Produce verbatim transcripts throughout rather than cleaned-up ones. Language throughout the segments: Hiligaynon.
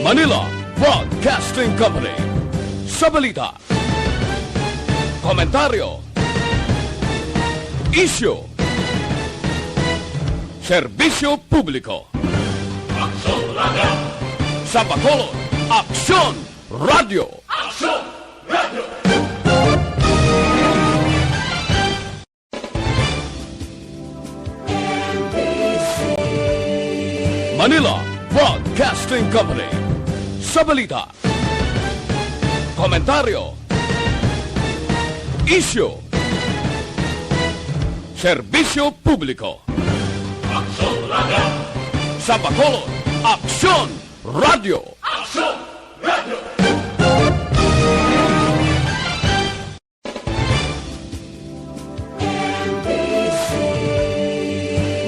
Manila Broadcasting Company. Sa balita, komentaryo, isyu, serbisyo publiko. Aksyon Radio. Sa Bacolod, Aksyon Radio. Aksyon Radio. Manila Broadcasting Company. Sa balita, komentaryo, isyu, serbisyo publiko. Aksyon Radio. Sa Bacolod, Aksyon Radio. Aksyon Radio.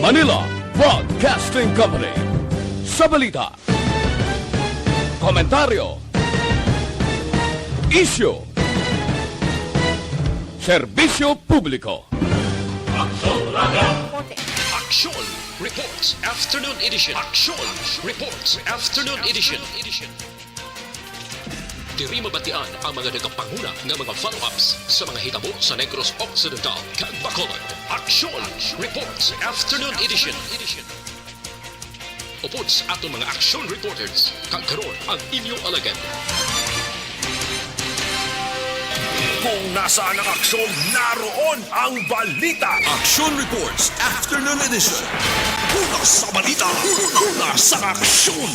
Manila Broadcasting Company. Sa balita, komentaryo, isyu, serbisyo publiko. Aksyon Radio. Aksyon Reports Afternoon Edition. Aksyon Reports Afternoon Edition. Diri mabatian ang mga nagapanguna nga mga follow-ups sa mga hitabo sa Negros Occidental kag Bacolod. Aksyon Reports Afternoon Edition. Upod sa aton mga action reporters, kag karon ang inyo alagad. Kung nasaan ang aksyon, naroon ang balita. Action Reports Afternoon Edition. Una sa balita, una sa aksyon.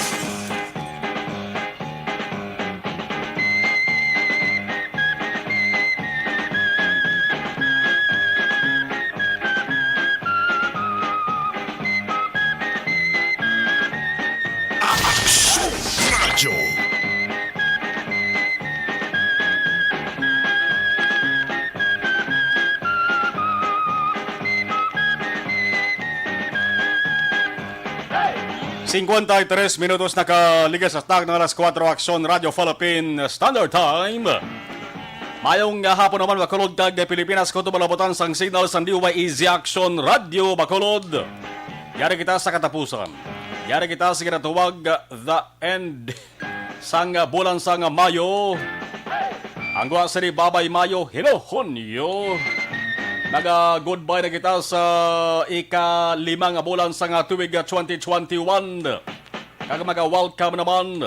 Aksyon Radyo. Cincuenta y tres minutos nakaligas sa tag ng alas kuwatro, Aksyon Radyo Philippine Standard Time. Mayong hapon naman, Bacolod kag Pilipinas, kutob ang labutan sang signal sang D Y E Z Aksyon Radyo Bacolod. Yari kita sa katapusan. Yari kita sa ginatawag, uh, the end sang, uh, bulan sang Mayo. Ang gwa sini, Babay Mayo, Hello Hunyo. Naga-goodbye na kita sa ika-lima nga bulan sang, uh, tuig, uh, twenty twenty-one. Kag maga-welcome naman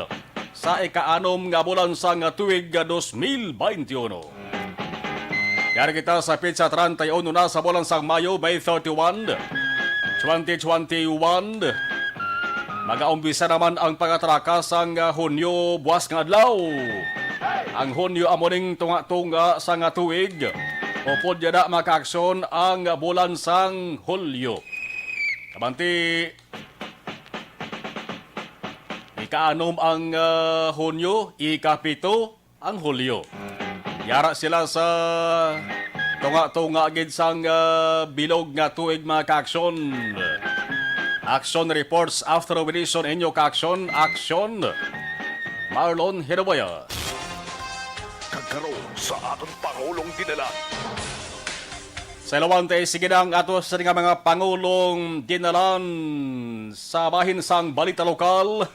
sa ika-anom nga bulan sang tuig nga dos mil baynte uno. Yari kita sa petsa treinta y uno na sa bulan sang Mayo, May thirty-one, twenty twenty-one. Magaumpisa naman ang pagatraka sang Hunyo buwas nga adlaw. Ang Hunyo amo ning tunga-tunga sang tuig. Upod yada makaaksyon ang bulan sang Hulyo. Kabanti, Ika-anom ang, ah, Hunyo, ikapito ang Hulyo. Yara sila sa tunga-tunga gid sang, ah, bilog nga tuig, mga kaaksyon. Action reports after Widiso, inyo kaaksyon, aksyon. Marlon Hinaboya. Kag karon sa aton Pangulong Dinalan. Sa ilawan, tay, sige na ang ato sa nga mga pangulong dinalan sa bahin sang balita lokal.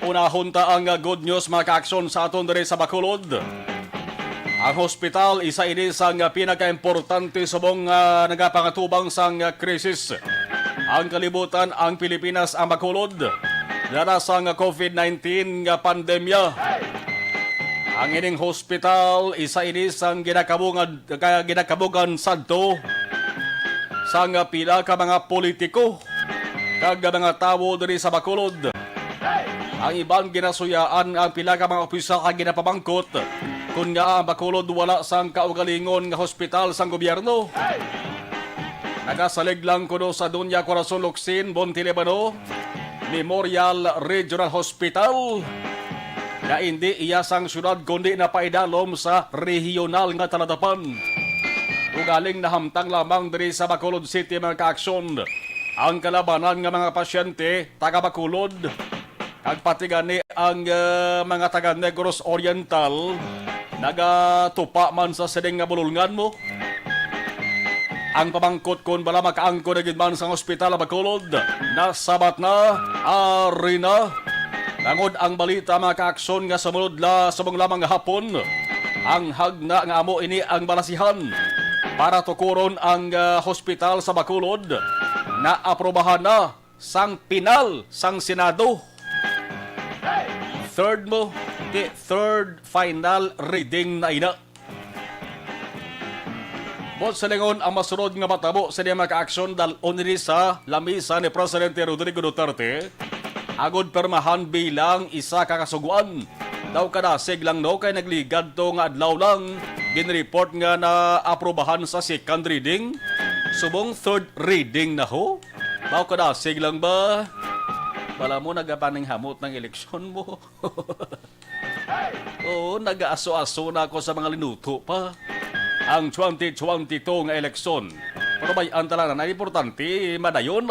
Unahon ta ang, ah, good news, mga kaaksyon, sa aton diri sa Bacolod. Ang hospital, isa ini sang, ah, pinakaimportante subong, ah, nagapangatubang sang, ah, krisis. Ang kalibutan, ang Pilipinas, ang Bacolod, dala sang covid nineteen nga pandemya. Ang ining hospital, isa ini sang ginakabugan, ka-, ginakabugan sadto sang pila ka mga politiko kag mga tawo diri sa Bacolod. Ang iban ginasuyaan ang pila ka mga opisyal kag ginapamangkot kon ngaa ang Bacolod wala sang kaugalingon nga hospital sang gobyerno. Nagasalig lang kuno sa Doña Corazon Locsin Bonte Libano Memorial Regional Hospital nga indi iya sang syudad kundi napaidalom sa rehiyonal nga taladapan. Ugaling nahamtang lamang diri sa Bacolod City, mga kaaksyon, ang kalabanan nga mga pasyente taga Bacolod, kag pati gani ang, eh, mga taga Negros Oriental nagatupa man sa sining nga bulolngan mo. Ang pamangkot kon bala makaangkon na gid man sang ospital ang Bacolod, nasabat na, ari na. Tungod ang balita, mga kaaksyon, nga sa mulod la, subong lamang nga hapon, ang hagna nga amo ini ang balasihan para tukuron ang, ah, hospital sa Bacolod, naaprobahan na sang pinal sang Senado. Third mo, ti third final reading na ina. Buot silingon, ang masunod nga matabo sa mga kaaksyon dal-on ini sa lamisa ni Presidente Rodrigo Duterte, agod pirmahan bilang isa ka kasugoan. Daw kadasig lang, no, kay nagligad to nga adlaw lang, ginreport nga naaprobahan sa second reading. Subong third reading na ho. Daw kadasig lang ba? Bala mo nagapaninghamot ng eleksyon mo. Oo, nagaaso-aso na ako sa mga linuto pa. Ang twenty twenty-two nga eleksyon, pero may antalan na importante, madayon.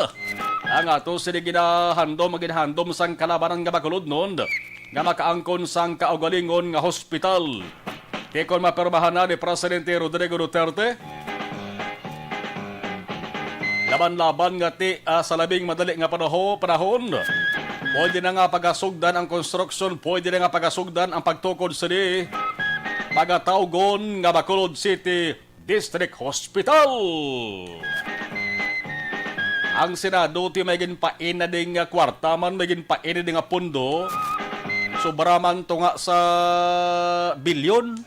Ang ato sini ginahandom, ang ginahandom sang kalabanan nga Bacolodnon nga makaangkon sang kaugalingon nga hospital. Ti kon mapirmahan na ni Presidente Rodrigo Duterte, laban-laban nga ti, ah, sa labing madali nga panaho-, panahon, pwede na nga pagasugdan ang konstruksyon, pwede na nga pagasugdan ang pagtukod sini, pagatawgon nga Bacolod City District Hospital. Ang Senado ti may ginpain na ding, ah, kwarta man, may ginpain na ding, ah, pondo. Sobra man to nga sa bilyon,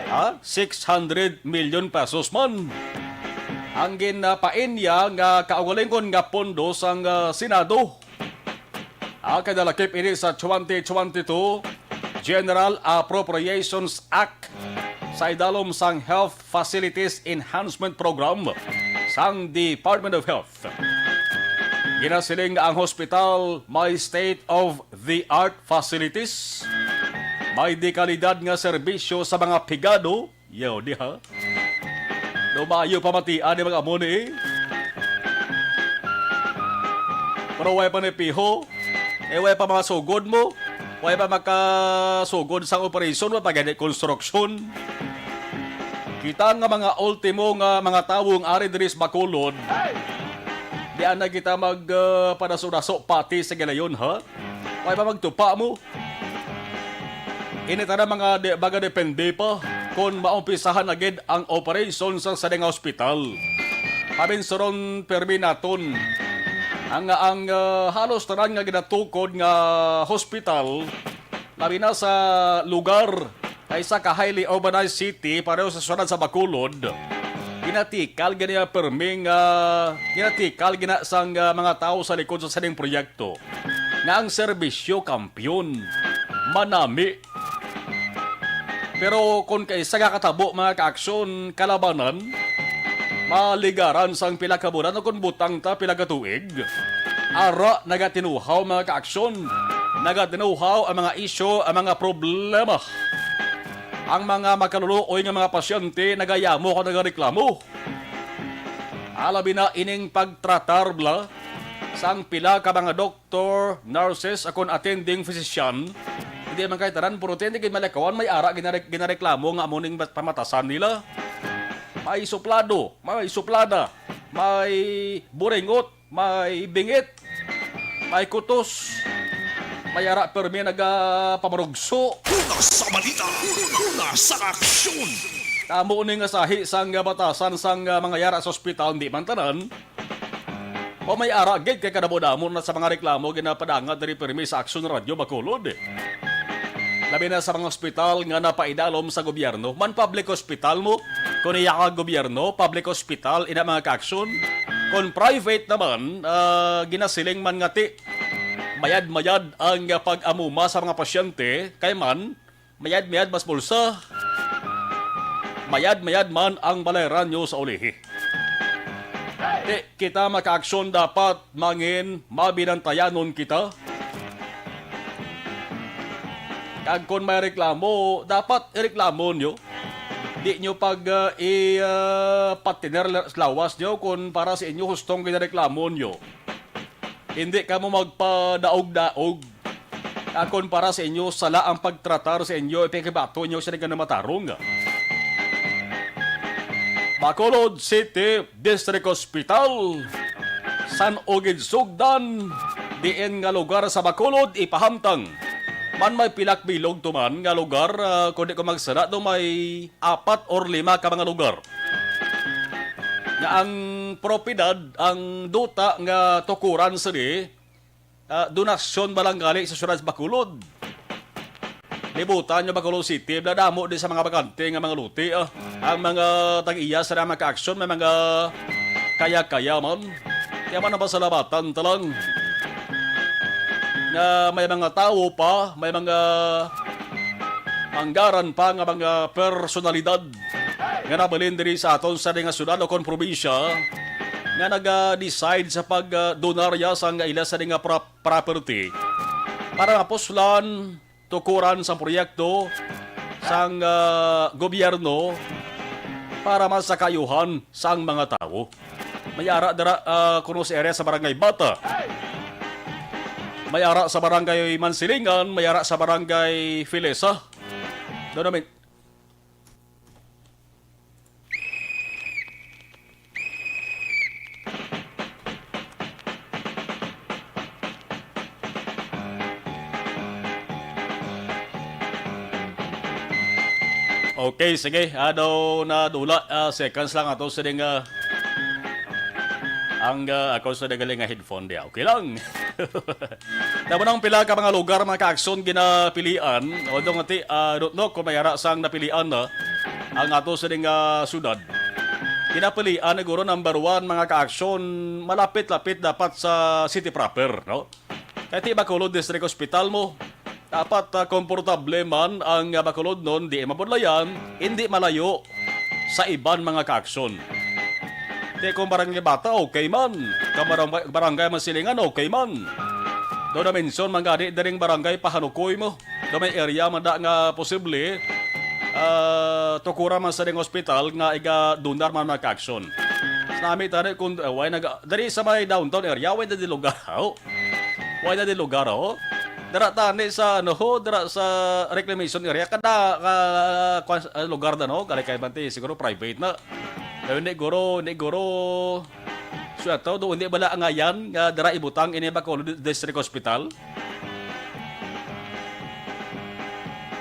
ha? Six hundred million pesos man ang ginpain niya nga kaugalingon nga pondo sang, ah, Senado. Ah, kay nalakip ini sa twenty twenty-two General Appropriations Act sa idalom sang Health Facilities Enhancement Program sang Department of Health. Ginasiling nga ang hospital may state-of-the-art facilities, may dekalidad nga serbisyo sa mga pigado, yaw diha. Lumayo pa matian ni mga amo ni, eh. Pero way pa ni piho, eh, way pa mga sugod mo, way pa makasugod sang operasyon, way pa gani konstruksyon. Kita nga mga ultimo nga mga tawo ang ari diri sa Bacolod, di ana kita mag, ah, padaso-daso pati sa gilayon, ha? Way pa magtupa mo. Ini tanan mga de-, baga depende pa kon maumpisahan na gid ang operasyon sa sini nga ospital. Paminsuron pirmi naton ang, ang, ah, halos tanan nga ginatukod nga hospital, labi na sa lugar kay sa ka highly urbanized city pareho sa siyudad sa Bacolod. Ginatikal gani ang pirmi nga, ginatikal gina sang, ah, mga tawo sa likod sa sining proyekto nga ang serbisyo kampiyon, manami. Pero kon kaisa nga katabo, mga kaaksyon, kalabanan, maligaran sang pila ka bulan o kon butang ta pila ka tuig, ara nagatinuhaw, mga kaaksyon, nagatinuhaw ang mga isyu, ang mga problema. Ang mga makaluluoy nga mga pasyente nagayamo kag nagareklamo. Alabi na ining pagtratar bala sang pila ka mga doktor, nurses, akon attending physician. Hindi man kay tanan, pero hindi gid malakawan, may ara ginare-, ginareklamo nga amo ning bat-, pamatasan nila. May suplado, may suplada, may buringot, may bingit, may kutos, may ara permi nagapamarugso. Una sa balita, una sa aksyon. Tamo ni nga sahi sang batasan sang, ah, mga yara sa ospital, di man tanan. O may ara gid kay kadamo-damo na sa mga reklamo ginapadangad diri permi sa Aksyon Radio Bacolod. Labi na sa mga ospital nga napaidalom sa gobyerno, man public hospital mo, kung iya ka gobyerno, public hospital, ina mga kaaksyon. Kung private naman, ah, ginasiling man nga ti, mayad-mayad ang pag-amuma sa mga pasyente, kay man, mayad-mayad mas bulsa, mayad-mayad man ang balayran nyo sa ulihi. Ti, kita makaaksyon dapat mangin mabinantayanon kita. Kag kon may reklamo, dapat ireklamo nyo. Di nyo pag, ah, i, ah, patiner la-, lawas nyo kon para sa inyo hustong ginareklamo nyo. Hindi kamo magpadaog-daog. Akon para sa inyo, sala ang pagtratar sa inyo, ipakibato inyo sa nagkanamataro nga. Bacolod City District Hospital, san-o gid sugdan, diin nga lugar sa Bacolod ipahamtang. Man may pilak bilog to man nga lugar, ah, kundi kung magsara do may apat or lima ka mga lugar. Nga ang propiedad, ang duta nga tukuran sini, ah, donasyon ba lang gali sa siyudad sa Bacolod? Libutan nyo Bacolod City, nadamo di sa mga bakante nga mga luti, ah. Ang mga tag-iya sa mga ka-aksyon, may mga kaya-kaya man. Kaya man ang pasalamatan ta lang nga may mga tawo pa, may mga anggaran pa nga mga personalidad nga nabilin diri sa aton sa nga syudad o kon probinsya nga naga-decide sa pag-donarya sang ila sa nga prop-, property para mapuslan, tukuran sang proyekto sang, ah, gobyerno para mas sa kaayuhan sang mga tawo. May ara dira, ah, kuno sa area sa Barangay Bata. May ara sa Barangay Mansilingan, may ara sa Barangay Filesa. Doon namin. Okay, sige. Ano na dula, ah, seconds lang ato sa ding, ah, ang, ah, ako sa nagaling nga headphone diya. Okay lang. Tama nang pila ka mga lugar, mga ka-aksyon, ginapilian. Although nga ti, ah, I don't know kung may ara sang napilian na ang ato sa ding, ah, syudad. Ginapilian, siguro, number one, mga ka-aksyon, malapit-lapit dapat sa city proper, no? Kay ti Bacolod District Hospital mo, dapat, ah, komportable man ang, ah, Bacolodnon, di mabudlayan, hindi malayo sa iban mga ka-aksyon. Ti kung Barangay Bata, okay man. Kung barangay, Barangay Masilingan, okay man. Daw na-mention man gani diring barangay Pahanukoy mo. Daw may area man da nga posible, ah, tukura man sa ding hospital nga iga-donar man mga ka-aksyon. Sa nami tani kung, ah, why nag-, diri sa may downtown area, why na di lugar, oh? Why na di lugar, oh? Dira tani sa, ano, ho, dira sa reclamation area, kada, ka, kwan, ah, lugar na, no? Gali kay Bante, siguro private na. Pero hindi guro, hindi guro. So, ato, do, hindi bala angayan nga dira ibutang ini Bacolod District Hospital?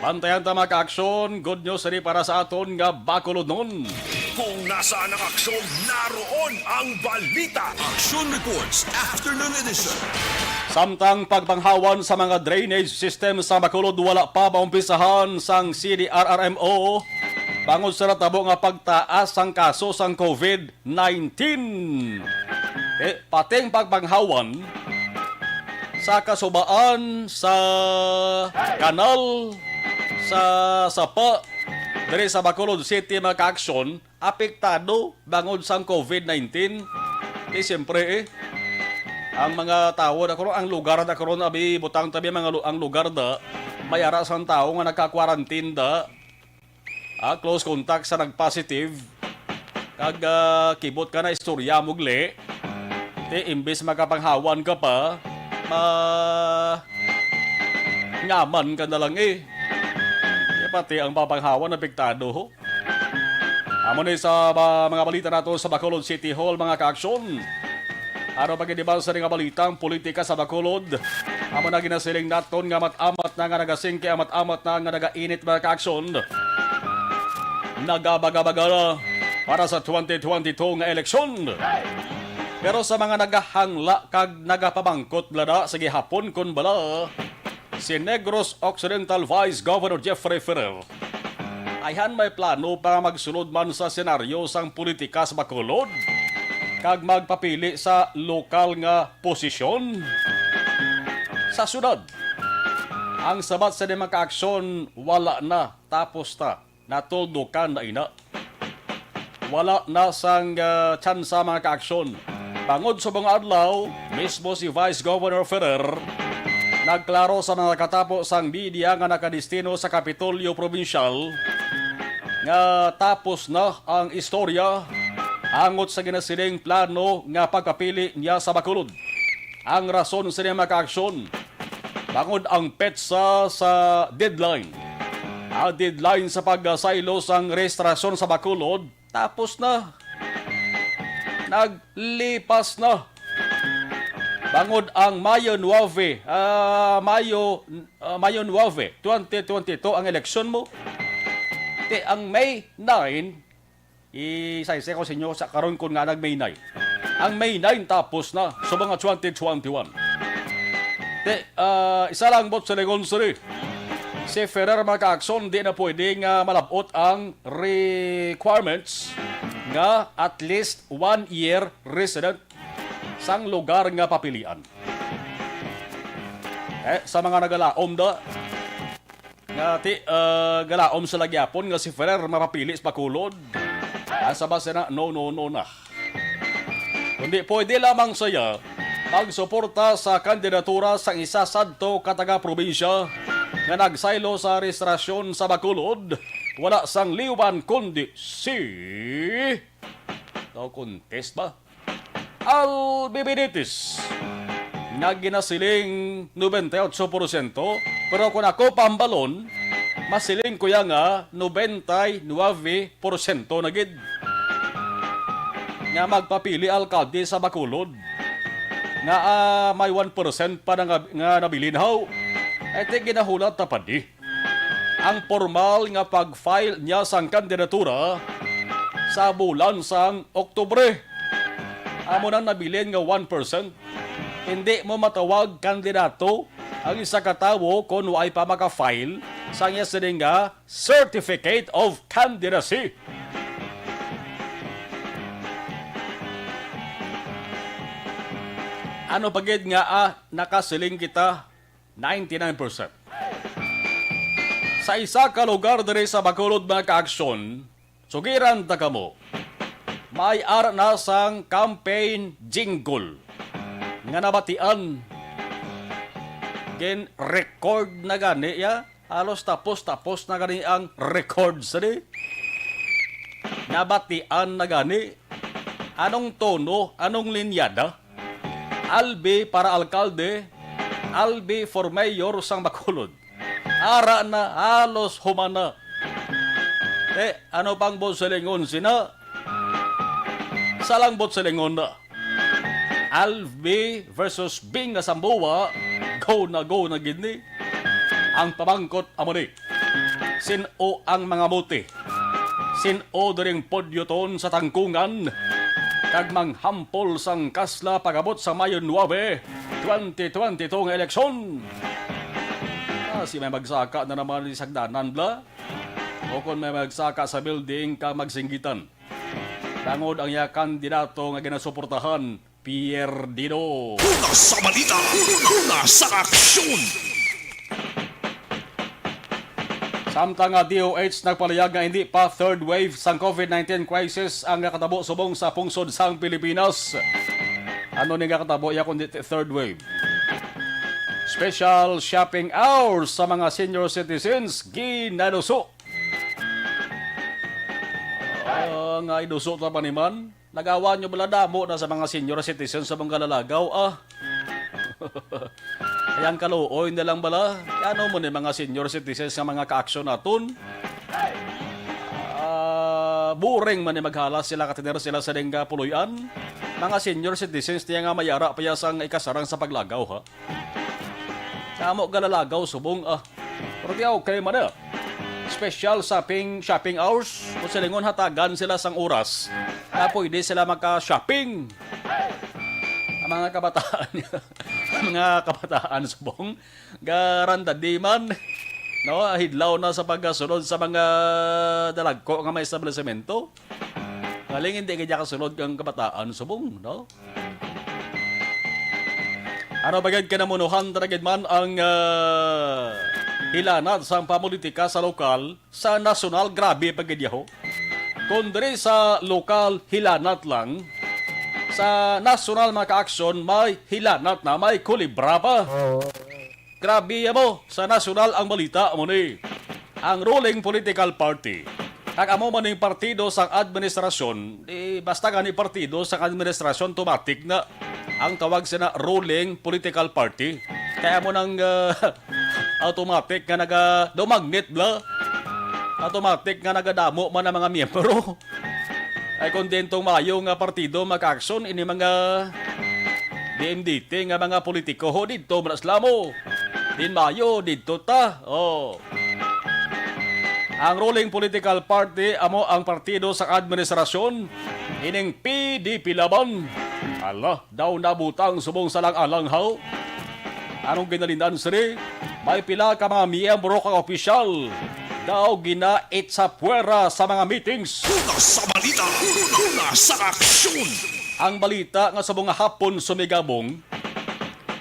Bantayan ta, mga ka-aksyon. Good news ini para sa aton nga Bacolodnon. Kung nasaan ang aksyon, naroon ang balita. Action Reports, Afternoon Edition. Samtang pagpanghawan sa mga drainage system sa Bacolod wala pa maumpisahan sang C D R R M O bangod sa natabo nga pagtaas sang kaso sang COVID nineteen. Eh, pating pagpanghawan sa kasubaan sa kanal sa Sapa diri sa Bacolod City, mga ka-aksyon, apektado bangod sang COVID nineteen. Di siyempre, eh, ang mga tawo na karon, ang lugar na karon, abi, butang tabi mga lu-, ang lugar na may ara sang tawo nga nagka-quarantine da. Ah, close contact sa nag-positive. Kag, ah, kibot ka na istorya mo gle. Ti, imbis makapanghawan ka pa, ma-, ngaman ka na lang eh. Kaya pati ang papanghawan apektado, ho. Amo ni sa ba-, mga balita nato sa Bacolod City Hall, mga ka-aksyon. Ano pa gid ba sa nga balitang politika sa Bacolod? Amo na ginasiling naton nga amat-amat na nga nagasingki, amat-amat na nga nagainit, mga ka-aksyon. Nagabaga-baga na para sa twenty twenty-two nga eleksyon. Pero sa mga nagahangla kag nagapamangkot bala na sa gihapon kon bala, si Negros Occidental Vice Governor Jeffrey Ferrer, ayhan may plano pa nga magsulod man sa senaryo sang politika sa Bacolod kag magpapili sa lokal nga posisyon sa syudad. Ang sabat sa mga kaaksyon, wala na, tapos ta. Natuldukan na ina. Wala na sang, ah, tsansa, mga kaaksyon. Bangod subong nga adlaw, mismo si Vice Governor Ferrer nagklaro sa mga nakatapo sang media nga nakadestino sa Kapitolyo Probinsyal nga tapos na ang istorya angot sa ginasiling plano nga pagpapili niya sa Bacolod. Ang rason sini, mga kaaksyon, bangod ang petsa sa deadline. Ang deadline sa pagsaylo sang rehistrasyon sa Bacolod, tapos na. Naglipas na. Bangod ang Mayo nuwebe, ah, Mayo, ah, Mayo nuwebe, twenty twenty-two ang eleksyon mo. Ti ang May nine, isaysay ko sa inyo sa karon kon nga nag May nine. Ang May nine tapos na sa mga twenty twenty-one. Ti, ah, isa lang bot sa lingon sini. Si Ferrer, mga kaakson, di na pwede nga malabot ang requirements nga at least one year resident sang lugar nga papilian. Eh, sa mga nagalaom da, nga ti, ah, galaom sa lagyapon nga si Ferrer mapapili sa Bacolod. Asa ba sina? No, no, no na. Kundi pwede lamang siya magsuporta sa kandidatura sang isa sadto ka taga-probinsya nga nagsaylo sa rehistrasyon sa Bacolod, wala sang liwan kundi si daw contest ba? Albi Benitez nga ginasiling nobenta y otso porsyento, pero kung ako pambalon, masiling ko ya nga nobenta y nuwebe porsyento na gid nga magpapili alkalde sa Bacolod nga, ah, may one percent pa na nga, nga nabilin haw. Ay, ti ginahulat ta pa di ang pormal nga pag-file niya sang kandidatura sa bulan sang Oktubre. Amo nang nabilin nga one percent. Hindi mo matawag kandidato ang isa ka tawo kon waay pa maka-file sang iya sining nga Certificate of Candidacy. Ano pa gid nga, ah, nakasiling kita ninety-nine percent. Sa isa ka lugar diri sa Bacolod, mga kaaksyon, sugiran ta kamo, may ara na sang campaign jingle nga nabatian. Gin-record na gani ya. Halos tapos-tapos na gani ang record sini. Nabatian na gani. Anong tono? Anong linyada? Albi para alkalde, Albi for mayor sang Bacolod. Ara na, halos human na. Eh, ano pang bot silingon sina? Sa lang bot silingon na. Albi versus Bing nga Sambuwa, go na go na gid ni. Ang pamangkot amo ni. Sin-o ang mga muti? Sin-o diring pudyoton sa tangkungan kag manghampol sang kasla pag-abot sa Mayo nuebe, twenty twenty-two nga eleksyon? Ah, si may magsaka na naman ni sagdanan, bla? O kon may magsaka sa building ka magsinggitan? Tangod ang iya kandidato nga ginasuportahan, Pierdido. Una sa balita, una sa aksyon. Samtang nga D O H nagpalihag nga hindi pa third wave sang COVID nineteen crisis ang nakatabo subong sa pungsod sang Pilipinas. Ano ni nga katabo ya kundi third wave? Special shopping hours sa mga senior citizens ginaluso. Ah, nga iduso ta pa ni man. Nagawa nyo bala damo na sa mga senior citizens sa mga lalagaw, ah. Ay, ang kaluoy na lang bala. Kay ano mo ni mga senior citizens nga mga kaaksyon naton? Ah, boring man ni maghalas sila, katiner sila sa dingga puloy-an. Mga senior citizens niya nga may ara pa ya sang ikasarang sa paglagaw, ha? Kamo galalagaw subong, ah. Pero di okay man, ah. Special shopping, shopping hours. Kung silingon, hatagan sila sang oras na pwede sila maka-shopping. Ang mga kabataan, ang mga kabataan subong, garandadiman, no? Hidlaw na sa pagkasunod sa mga dalagko nga may establisemento. Galing hindi kaya kasunod kang kabataan subong, no? Ano ba gid kanamunuhan ta na gid man ang, ah, hilanat sang pamulitika sa lokal, sa nasyonal? Grabe pa gid yaho. Kung diri sa lokal hilanat lang, sa nasyonal mga kaaksyon may hilanat na, may kulibra pa. Grabe ya mo, sa nasyonal ang balita mo ni. Ang ruling political party, kag amo man ning partido sang administrasyon, di basta gani partido sang administrasyon, automatic na ang tawag sina ruling political party. Kaya mo nang, ah, automatic nga naga-, daw magnet bla. Automatic nga nagadamo man ang mga miyembro. Ay kon didto maayo nga partido, mga ka-aksyon, ini mga D M D T nga mga politiko ho, didto man sila mo. Diin maayo, didto ta. Oh. Ang ruling political party amo ang partido sa administrasyon, ining P D P Laban. Ala, daw nabutang subong sa lang-alang haw. Anong ginalinan sini? May pila ka mga miyembro kag opisyal daw ginaitsapwera sa mga meetings. Una sa balita, una sa aksyon. Ang balita nga subong nga hapon sumigabong,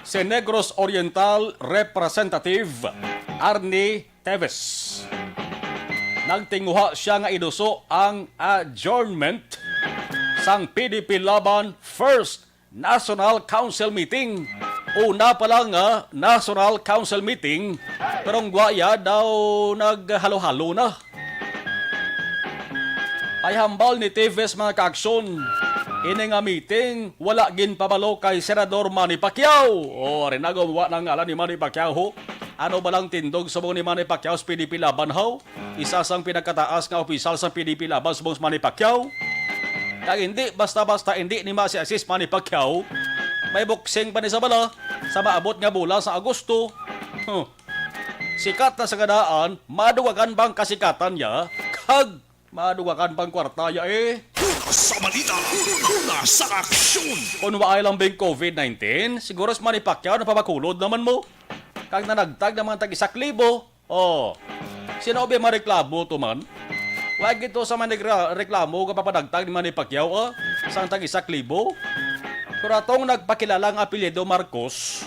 si Negros Oriental Representative Arnie Teves. Nagtinguha siya nga iduso ang adjournment sang P D P Laban First National Council Meeting. Una pa lang nga National Council Meeting, pero ang gwaya daw naghalo-halo na. Ay hambal ni Teves, mga ka-aksyon, ini nga meeting wala ginpabalo kay Senador Manny Pacquiao. O, ari na, gumawa ng ngalan ni Manny Pacquiao, ho. Ano ba lang tindog subong ni Manny Pacquiao sa P D P Laban, ho? Isa sang pinakataas nga opisyal sa P D P Laban subong si Manny Pacquiao. Kag hindi basta-basta, hindi ni masi-assist Manny Pacquiao. May boxing pa ni sa bala sa maabot nga bulan sa Agosto. Huh. Sikat na sa ganaan, madugagan bang kasikatan niya? Kag madugagan bang kwarta niya eh? Una sa balita, una sa aksyon. Kung waay lang bing COVID nineteen, siguro si Manny Pacquiao napabakulod naman mo. Kag nanagtag naman tag isa ka libo. Oh, sino ba mareklamo to man? Wa gid to sa mga nagre-, reklamo nga papadagtag ni Manny Pacquiao, ah, sang tag isa ka libo. Pero atong nagpakilala nga apelyido Marcos,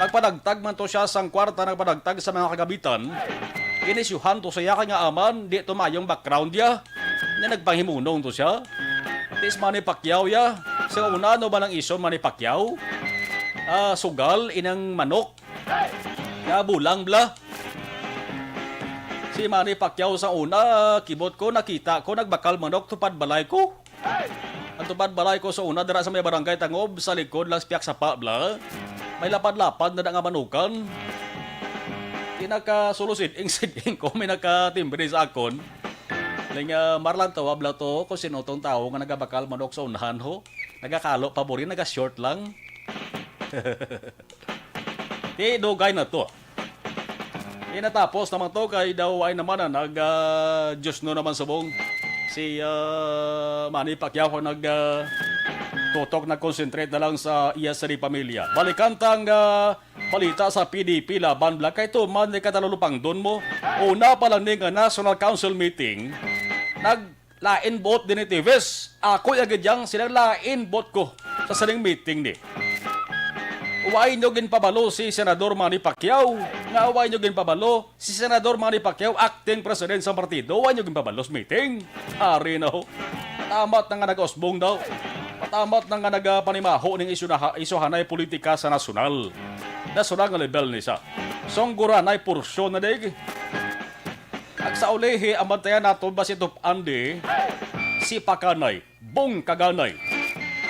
nagpadagtag man to siya sang kwarta, nagpadagtag sa mga kagamitan. Inisyuhan to siya kay nga aman, di to maayong background ya. Nga nagpanghimunong to siya. Tis Manny Pacquiao ya. Sa una, ano ba nang isyu Manny Pacquiao? Ah, sugal, inang manok. Nga bulang bala. Si Manny Pacquiao sa una, kibot ko, nakita ko, nagbakal manok, tupad balay ko. Ang tupad balay ko sa una, dira sa may barangay Tangob, sa likod lang sa Piak Sapa bala. May lapad-lapad na nga manukan. Kinakasulo siding-siding ko, may nakatimbre sa akon. Ling, ah, marlang tawab lang to, kung sino tong tawo nga nagabakal manok sa unahan, ho. Nagakalo pa buri, naga-short lang. Di, dugay na to. Inatapos naman to kay daw ay naman na nag, ah, Diyos no naman subong si, ah, Manny Pacquiao nag, ah, tutok, nag-concentrate na lang sa iya sa pamilya. Balikan tang, ah, balita sa P D P Laban bala kay tuman ni katalulupangdon mo. Una pa lang ni nga National Council meeting, nag lain buot din ni Teves. Ako ya gid yang sila lain buot ko sa sining meeting ni. Wa inyo ginpabalo si Senador Manny Pacquiao, nga wa inyo ginpabalo si Senador Manny Pacquiao, acting president sa partido. Wa inyo ginpabalo sa meeting. Ari na ho. Patamat na nga nag-usbong daw. Patamat na nga nagapanimaho ning isyu na ha-, isyuhanay politika sa nasyonal. Nasyonal nga level ni sa. Sungguranay porsyon na dig. Ag sa ulihi, ang bantayan nato ba si Tup-, Andy? Si Pakanay, Bong Kaganay.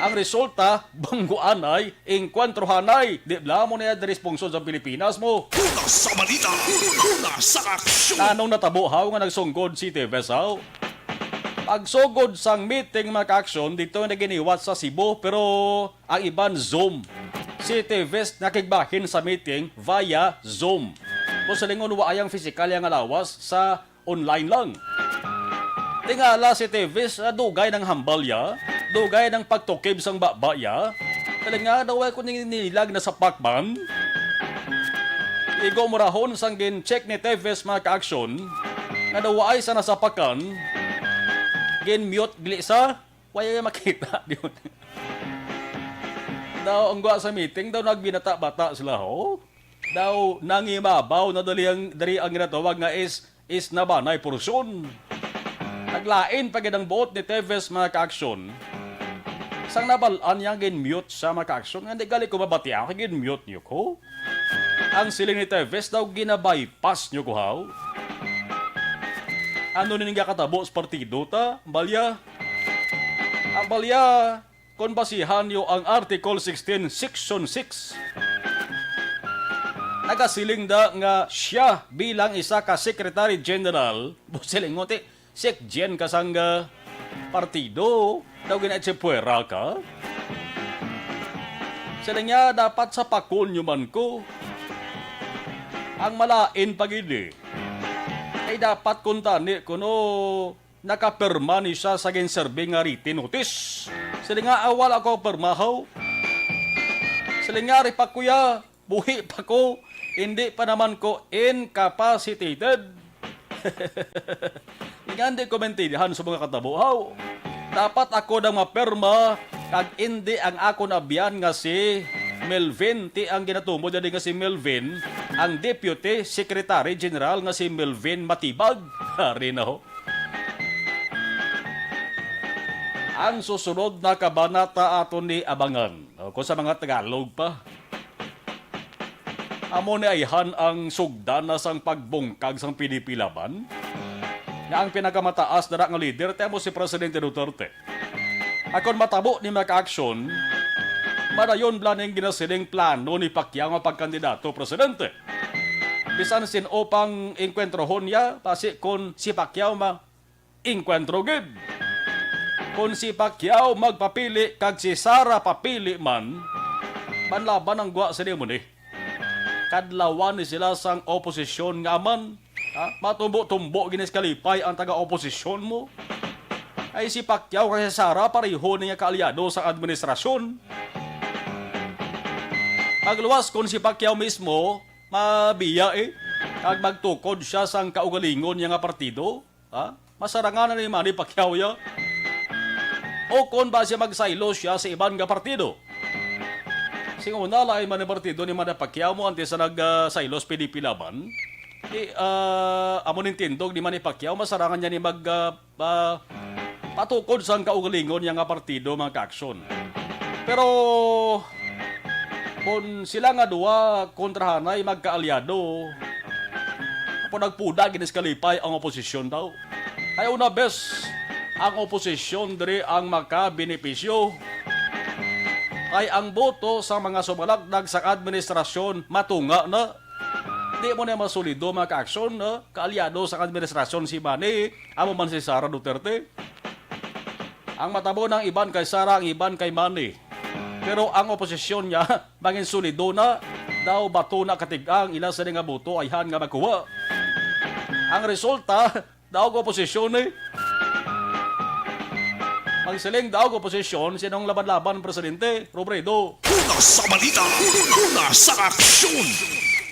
Ang resulta, Bongguanay, Engkwentrohanay. Di bala mo niya diri sa pungsod sa Pilipinas mo? Una sa balita, una sa aksyon. Anong natabo haw nga nagsunggod si Teves haw? Pagsugod sang meeting, mga ka-aksyon, dito na giniwat sa Cebu, pero ang iban Zoom. Si Teves nakigbahin sa meeting via Zoom. Kung sa lingon, wa ayang pisikal yang lawas sa online lang. Tingala si Teves, ah, dugay nang hambal ya, dugay nang pagtukib sang baba ya. Kali nga daw ay ko ninilag na sa pakman. Igo murahon sang gin-check ni Teves, mga ka-aksyon, nga daw ay sa nasapakan, gin-mute gli sa, wala makita, di mo. Daw ang gwa sa meeting, daw nagbinata-bata sila, ho. Daw nangimabaw na dali ang, dali ang ginatawag nga is, is nabanay porsyon. Naglain pa gid ang buot ni Teves, mga ka-aksyon. Sang nabal-an niya, gin-mute siya, mga ka-aksyon. Nga di gali ko mabati ako, gin-mute niyo ko. Ang siling ni Teves daw, gina-bypass niyo ko, haw. Ano ning ginakatabo sa partido ta, Balya? Ang Balya, kung basihan niyo ang Article sixteen, Section six, nagasiling da nga siya bilang isa ka Secretary General, busiling mo ti, Sec Gen ka sang, ah, partido, daw gina-echepwera ka? Siling niya, dapat sapakon nyo man ko. Ang malain pa gid, eh. Ay dapat kuntani kuno nakapirma ni siya sa ginserbi nga written notice. Siling niya, ah, wala ko pirmahaw. Siling niya, ari pa kuya, buhi pa ko, hindi pa naman ko incapacitated. Nga hindi ko maintindihan sa mga katabo, haw. Dapat ako daw mapirma, kag hindi ang akon abyan nga si Melvin. Ti ang ginatumod diri nga si Melvin, ang Deputy Secretary General nga si Melvin Matibag. Ari na ho. Ang susunod na kabanata aton ni abangan. O, kung sa mga Tagalog pa. Amo ni ayhan ang sugdana sang pagbungkag sang P D P Laban, nga ang pinakamataas dira nga lider ti amo si Presidente Duterte. Akon matabo ni makaaksyon, madayon bala ning ginasiling plano ni Pacquiao nga pagkandidato presidente. Bisan sin-o pang engkwentrohon niya, basi kon si Pacquiao ma-, engkwentro gid. Kon si Pacquiao magpapili kag si Sara papili man, banlaban ang gwa sila mo ni. Kadlawan ni sila sang oposisyon nga man, ha? Matumbo-tumbo gid ni sa kalipay ang taga-oposisyon mo. Ay si Pacquiao kag si Sara pareho ni nga kaalyado sa administrasyon. Pagluwas kon si Pacquiao mismo, mabiya, eh, kag magtukod siya sang kaugalingon niya nga partido, ha? Masarangan na ni Manny Pacquiao ya. O kon ba siya magsaylo siya sa iban nga partido? Sing una, lain man ang partido ni Manny Pacquiao mo antes sa nag, ah, saylo sa P D P Laban. Di, ah, amo ning tindog ni Manny Pacquiao, masarangan niya ni mag, ah, ah, patukod sang kaugalingon niya nga partido, mga kaaksyon. Pero kon sila nga duha kontrahanay magkaalyado, apo nagpuda gid sa kalipay ang oposisyon daw. Kay una bes, ang oposisyon diri ang makabenepisyo. Kay ang boto sa mga sumalakdag sa administrasyon matunga na. Di mo na masulido, mga kaaksyon, no? Kaalyado sa administrasyon si Manny, amo man si Sara Duterte. Ang matabo ng iban kay Sara, ang iban kay Manny. Pero ang oposisyon niya, mangin sulido na, daw bato na katig-ang ila sila nga boto ayhan nga makuha. Ang resulta, daog oposisyon, eh. Magsiling daog oposisyon, sinong laban-laban, Presidente? Robredo. Una sa balita, una sa aksyon.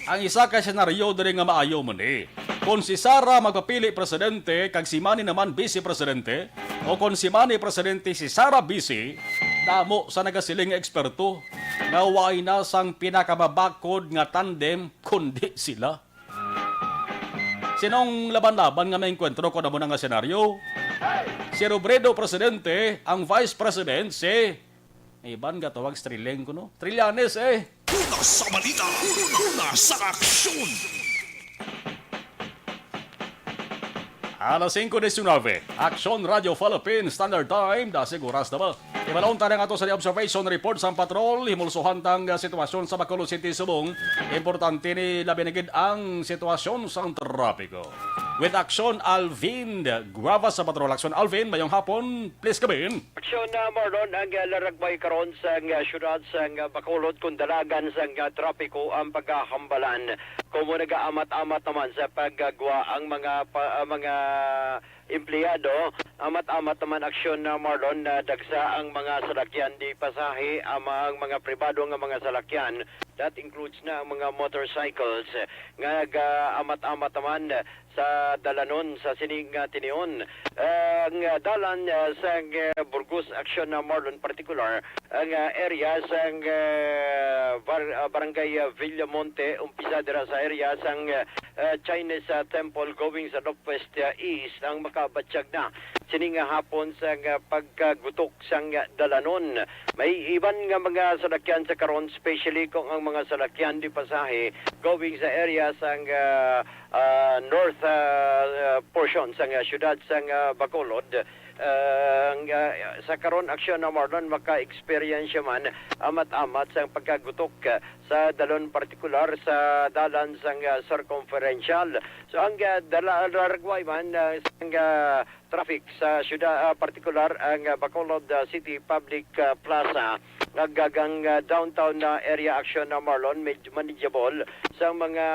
Ang isa ka senaryo diri nga maayo man, eh. Kung si Sara magpapili presidente, kag si Manny naman vice presidente, o kung si Manny presidente, si Sara vice, damo sa nagasiling nga eksperto nga way na sang pinakamabakod nga tandem kundi sila. Sinong laban-laban nga maengkwentro kon amo na nga senaryo? Si Robredo presidente, ang vice president si, may iban gatawag Strileng kuno. Trillanes, eh. Una sa balita, una sa aksyon. Alas singko diecinueve, Aksyon Radio Philippines Standard Time, dasig oras na ba? Ibalon ta na nga to sa observation report sang patrol, himulsuhan tang, ah, sitwasyon sa Bacolod City, Subong. Importante ni labi na gid ang sitwasyon sang trapiko. With Aksyon Alvin Guava sa patrol. Aksyon Alvin, mayong hapon. Please come in. Aksyon na, Marlon, ang, ah, laragbay karon sa, ah, siyudad sa, ah, Bacolod, kung dalagan sa, ah, trapiko ang pagkahambalan. Kung mo nagaamat-amat naman sa paggagwa ang mga pa-, ah, mga empleyado, amat-amat naman aksyon na, Marlon, na dagsa ang mga salakyan di pasahe, ama ang mga pribado nga mga salakyan. That includes na ang mga motorcycles nga nagaamat-amat naman sa dalanon sa sining, ah, tinion. Ang, ah, dalan, ah, sa, ah, Burgos aksyon na, Marlon, partikular ang, ah, area sang, ah, bar-, ah, barangay, ah, Villamonte, umpisa dira sa area sang, ah, ah, Chinese, ah, Temple going sa Northwest, ah, East ang makabatyag na sini nga hapon sang, ah, pagkagutok sang, ah, dalanon. May iban nga mga salakyan sa karon, especially kung ang mga salakyan di pasahe going sa area sang, ah, ah, north, ah, ah, portion sang, ah, siyudad sang, ah, Bacolod. Ang, ah, sa karon, Aksyon, ah, Marlon, maka-experience man amat-amat sang pagkagutok, ah, sa dalon, partikular sa dalan sang, ah, circumferential. So ang, ah, dala-, laragway man, ah, sang, ah, traffic sa syudad, ah, partikular ang, ah, Bacolod, ah, City Public, ah, Plaza, nagagang, ah, downtown na area, Aksyon, ah, Marlon, medyo manageable sa mga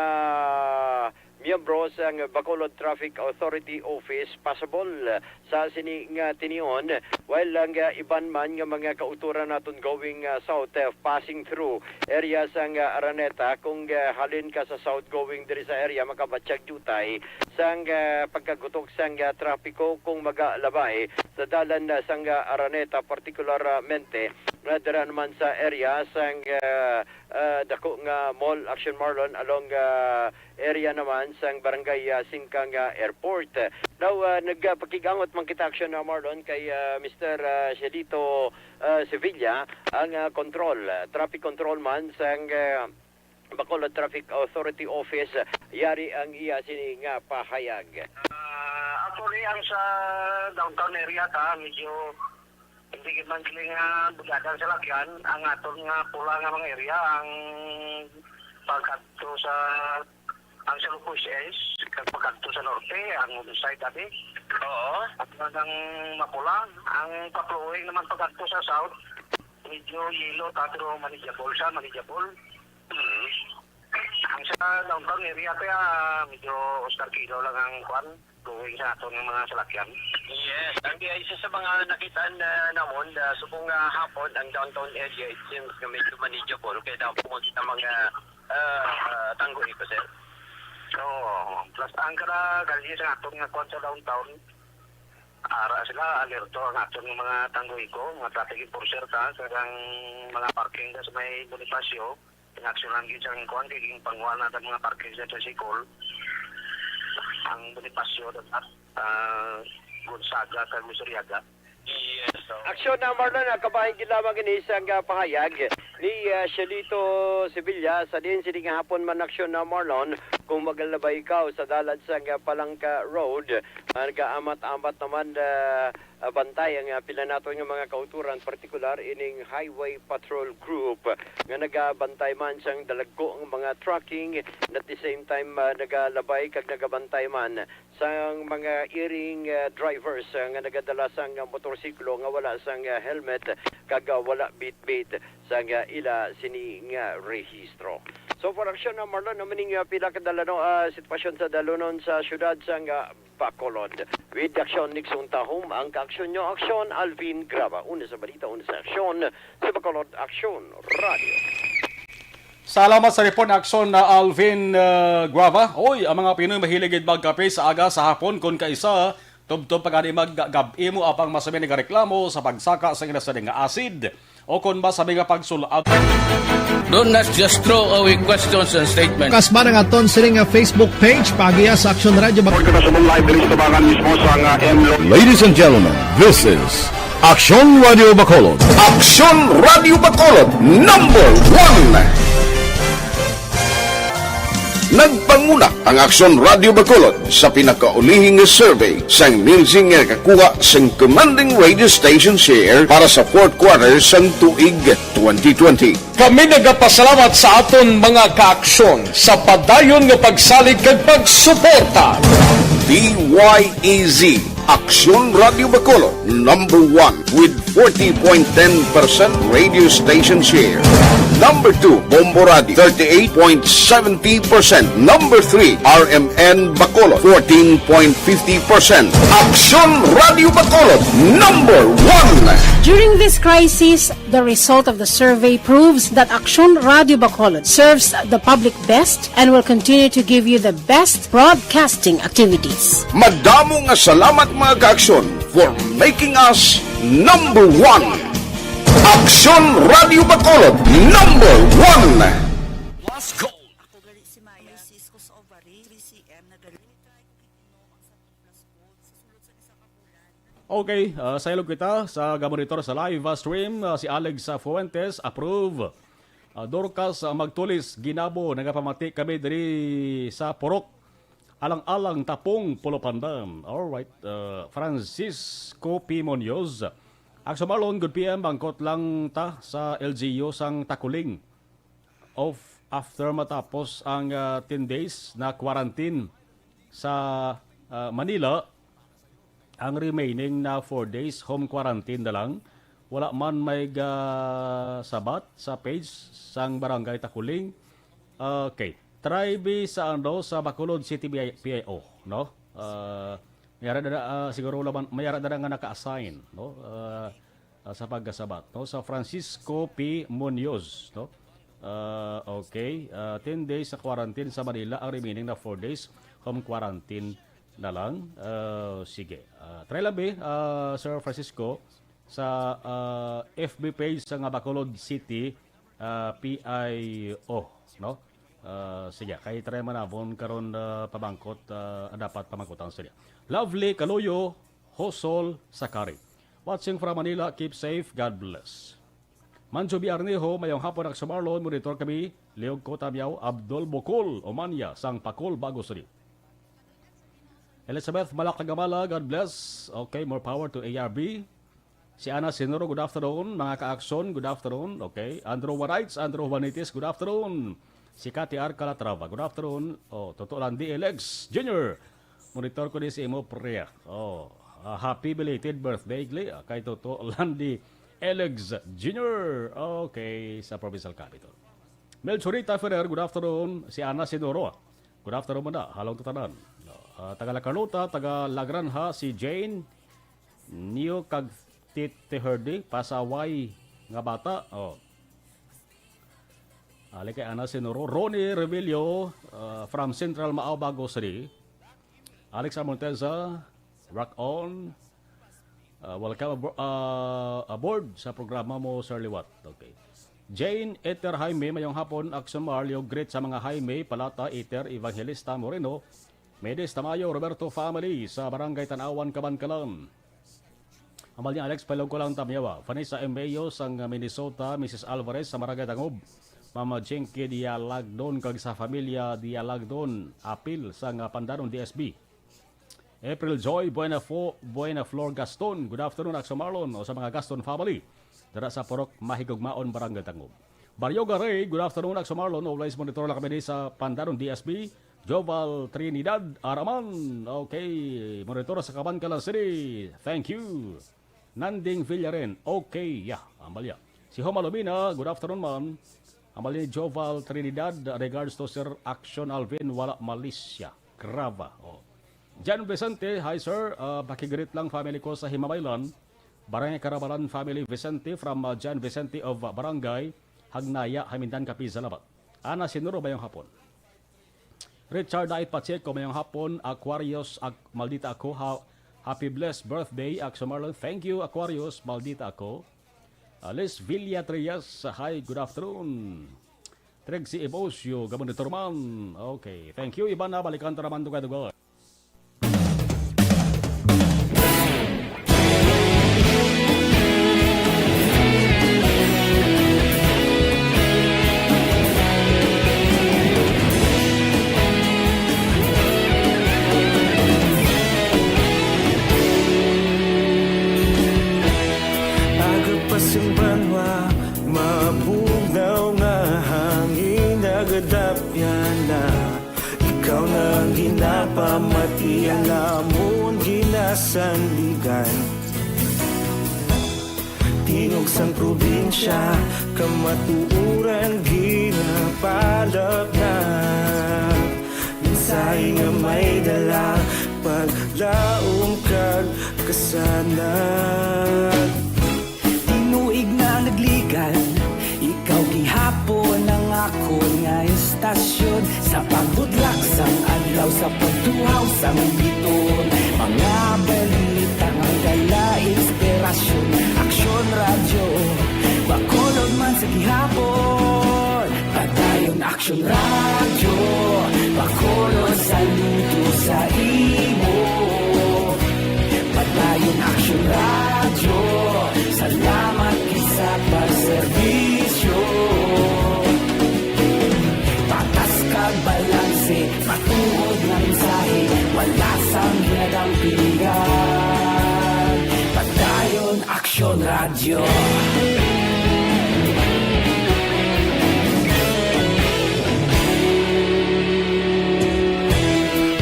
miyembro sang Bacolod Traffic Authority Office, possible sa sini nga tinion, while ang, ah, iban man nga mga kautoran naton going, ah, south, ah, passing through area sang, ah, Araneta, kung, ah, halin ka sa south going diri sa area, makabatyag diutay sang, ah, pagkagutok sang, ah, trapiko kung magalabay sa dalan, ah, sang, ah, Araneta, partikularmente nga dira naman sa area sang, ah, ah, dako nga mall, Aksyon, Marlon, along, ah, area naman sang Barangay, ah, Singkang, ah, Airport. Now, ah, nagpakig-angot man kita, Aksyon, ah, Marlon, kay, ah, Mister, ah, Shelito, ah, Sevilla, ang, ah, control, ah, traffic control man sang, ah, Bacolod Traffic Authority Office, ah, yari ang iya sini nga pahayag. Ah, actually, ang sa downtown area ta, medyo hindi gid man kini nga bugadan sa lakyan, ang aton nga pula nga mga area, ang pagkadto sa, ang sa Lupoy S, kag pagkadto sa norte, ang Ulusay, tabi. Oo. At nang mapula, ang pa-flowing naman pagkadto sa south, medyo yellow, ta, pero manageable siya, manageable. Hmm. Ang sa downtown area, kaya medyo ostarkilo lang ang kwan, going sa aton nga mga salakyan. Yes, ang isa sa mga nakita na namon, ah, subong nga hapon, ang downtown area, it seems nga medyo manageable. Kaya daw po sa mga, ah, ah, tanggo ito, sir. Oo, plus ang kada kalye sa aton nga kwan sa downtown, ara sila, alerto ang aton nga mga tanggo iko, mga traffic enforcer ta, kag ang mga parking sa may Bonifacio, Inaksyonan gid sang kuan kay ginpangwa na sa mga parking sa tricycle. Ang Bonifacio at, ah, Gonzaga kag Mesuriaga. Yes, so Aksyon na, Marlon, ah, kabahin gid lamang ini sang, ah, pahayag ni, ah, Shelito Sevilla sa diin sini nga hapon man, Aksyon na, Marlon, kung magalabay ikaw sa dalan sang, ah, Palangka Road, ah, nagaamat-amat naman, ah, ah, bantay ang, ah, pila naton nga mga kauturan, partikular ining Highway Patrol Group nga nagabantay man sang dalagko nga mga trucking, and at the same time, ah, nagalabay kag nagabantay man sang mga iring, ah, drivers, ah, nga nagadala sang, ah, motorsiklo nga wala sang, ah, helmet kag, ah, wala bitbit sang, ah, ila sini nga rehistro. So, for action, ah, Marlon, amo ning, ah, pila ka dalano, ah, sitwasyon sa dalunon sa siyudad sang, ah, Bacolod. With action, Nixon Tahom, ang kaaksyon nyo, aksyon, Alvin Graba. Una sa balita, una sa aksyon, sa Bacolod Aksyon Radio. Salamat sa report na aksyon na Alvin, uh, Guava. Oy, ang mga Pinoy mahilig gid magkape sa aga, sa hapon, kon kaisa, tubtob pa gani mag-, gab-i mo apang masami nagareklamo sa pagsaka sa ila sa nga acid. O kon ba sa mga pagsul-ab. Do not just throw away questions and statements. Kasba nga aton sini nga Facebook page, paagiha sa Aksyon Radio Bacolod. Report ko na sa mong live diri sa Tabangan mismo sa nga M L O. Ladies and gentlemen, this is Aksyon Radio Bacolod. Aksyon Radio Bacolod, number one. Nagpanguna ang Aksyon Radio Bacolod sa pinakaulihi nga survey sang Nielsen nga nakakuha sang commanding radio station share para sa fourth quarter sang tuig twenty twenty. Kami nagapasalamat sa aton mga kaaksyon sa padayon nga pagsalig kag pagsuporta. D Y E Z, Aksyon Radio Bacolod, number one with forty point ten percent radio station share. Number two, Bombo Radio, thirty-eight point seventy percent. Number three, R M N Bacolod, fourteen point fifty percent. Aksyon Radio Bacolod, number one. During this crisis, the result of the survey proves that Aksyon Radio Bacolod serves the public best and will continue to give you the best broadcasting activities. Madamo nga salamat, mga kaaksyon, for making us number one. Aksyon Radio Bacolod, number one. Let's go. Ato gali si Maya. May sis ko sa ovary, three C M na gali. Okay, ah, sa ilog kita sa gamonitor sa live, ah, stream, ah, si Alex, ah, Fuentes, approve. Ah, Dorcas, ah, Magtulis, Ginabo, nagapamati kami diri sa Purok. Alang-alang Tapong, Polo Pandan. Alright, uh, Francisco P. Munoz. Akso Marlon, good P M, bangkot lang ta sa L G U sang Takuling. Off after matapos ang, uh, ten days na quarantine sa, uh, Manila. Ang remaining na four days, home quarantine na lang. Wala man may gasabat sa page sang Barangay Takuling. Okay. Try bi sa, ano, sa Bacolod City P I, P I O, no? Ah, may ara na, ah, siguro laman, may ara na nga naka-assign, no? Ah, ah, sa paggasabat, no? Sa Francisco P. Munoz, no? Ah, okay. Ah, ten days sa quarantine sa Manila, ang remaining na four days, home quarantine na lang. Ah, sige. Ah, try lang, be, ah, Sir Francisco, sa, ah, F B page sa nga Bacolod City, ah, P I O, no? Ah, sige, kay try man namon karon, ah, pamangkot, ah, dapat pamangkot ang sila. Lovely Kaluyo, Hosol, Sakari. Watching from Manila, keep safe, God bless. Manjo B. Arnejo, mayong hapon, Akso Marlon, monitor kami. Liog ko, Tamyaw, Abdul Bukol, Umanya, sang Pakol, Bago City. Elizabeth Malakagamala, God bless. Okay, more power to A R B. Si Ana Sinuro, good afternoon. Mga ka-Akson, good afternoon. Okay. Andrew Warites, Andrew Juanites, good afternoon. Si Cathy R. Calatrava, good afternoon. Oh, totoo lang, D L X Junior. Monitor ko ni si imo, pre. Oh, ah, happy belated birthday, Gli. Ah, kay totoo lang, D L X Junior. Okay, sa Provincial Capitol. Melchorita Ferrer, good afternoon. Si Ana Sinuro, good afternoon man na. Halong tatanan. Ah, taga La Carlota, taga La Granja, si Jane Neo kag Tite Herdy, pasaway nga bata. Oh. Ali kay Ana Sinuro, Ronnie Revillo, uh, from Central Maao, Bago City. Alex Armonteza, rock on. Uh, welcome abo- uh, aboard sa programa mo, Sir Liwat. Okay. Jane Eter Jaime, mayong hapon, Akson Marlon, greet sa mga Jaime, Palata, Eter, Evangelista, Moreno, Medes Tamayo, Roberto family sa Barangay Tanawan, Kabankalan. Amal ni Alex, palong ko lang tamyawa. Vanessa M. Mayo sang Minnesota, Missus Alvarez sa Barangay Tangob. Mama Jinky Dialagdon kag sa familia Dialagdon, apil sang Pandanon D S B. April Joy Buenafo-, Buenaflor Gaston, good afternoon, Akso Marlon, o sa mga Gaston family. Dira sa Purok Mahigugmaon, Barangay Tangob. Barrio Garay, good afternoon, Akso Marlon. Always monitor lang kami di sa Pandanon D S B. Joval Trinidad Araman. Okay, monitor sa Kabankalan City. Thank you. Nanding Villaren. Okay, yeah. Ambal ya. Si Homa Lumina, good afternoon, ma'am. Ambal ni Joval Trinidad, regards to Sir Action Alvin, wala malisya. Graba. Oh. Jan Vicente, hi, sir. Ah, pakigreet lang family ko sa Himamaylan. Barangay Karabalan family, Vicente, from, ah, Jan Vicente of, ah, Barangay Hagnaya, Hamindan, Capiz. Salamat. Ana Sinuro, mayong hapon. Richard Dait Pacheco, mayong hapon. Aquarius, ak-, maldita ako. Ha-, happy blessed birthday, Akso Marlon. Thank you, Aquarius. Maldita ako. Alice Villa Trias, hi, good afternoon. Trixie Ebosio, gamon ni Turman. Okay, thank you. Iban na, balikan ta naman dugay-dugay. Aga pa sing banwa, mabugnaw nga hangin, nagadapyan na. Ikaw na ang ginapamatian namon ginasandigan. Tingog sang probinsya, kamatuoran ginapalapnag. Mensahe nga may dala, paglaom kag kasanag. Tinuig na nagligan, ikaw gihapon ang akon nga estasyon. Sa pagbudlak sang adlaw, sa pagtuhaw sang biton, mga balita nga dala inspirasyon. Aksyon Radyo, Bacolod man sa gihapon. Padayon Aksyon Radyo, Bacolod saludo sa imo. Padayon Aksyon Radyo, salamat gid sa pagserbisyo. Patas kag balanse, matuod nga mensahe,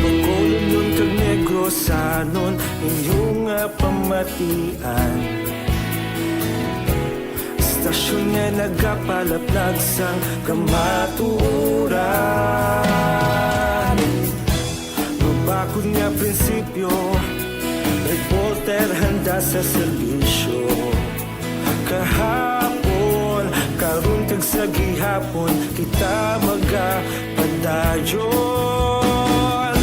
Bacolodnon kag Negrosanon, inyo nga pamatian. Istasyon nga nagapalaplag sang kamatuoran. Mabakod nga prinsipyo, reporter handa sa serbisyo. Kahapon, karon kag sa gihapon, kita magapadayon.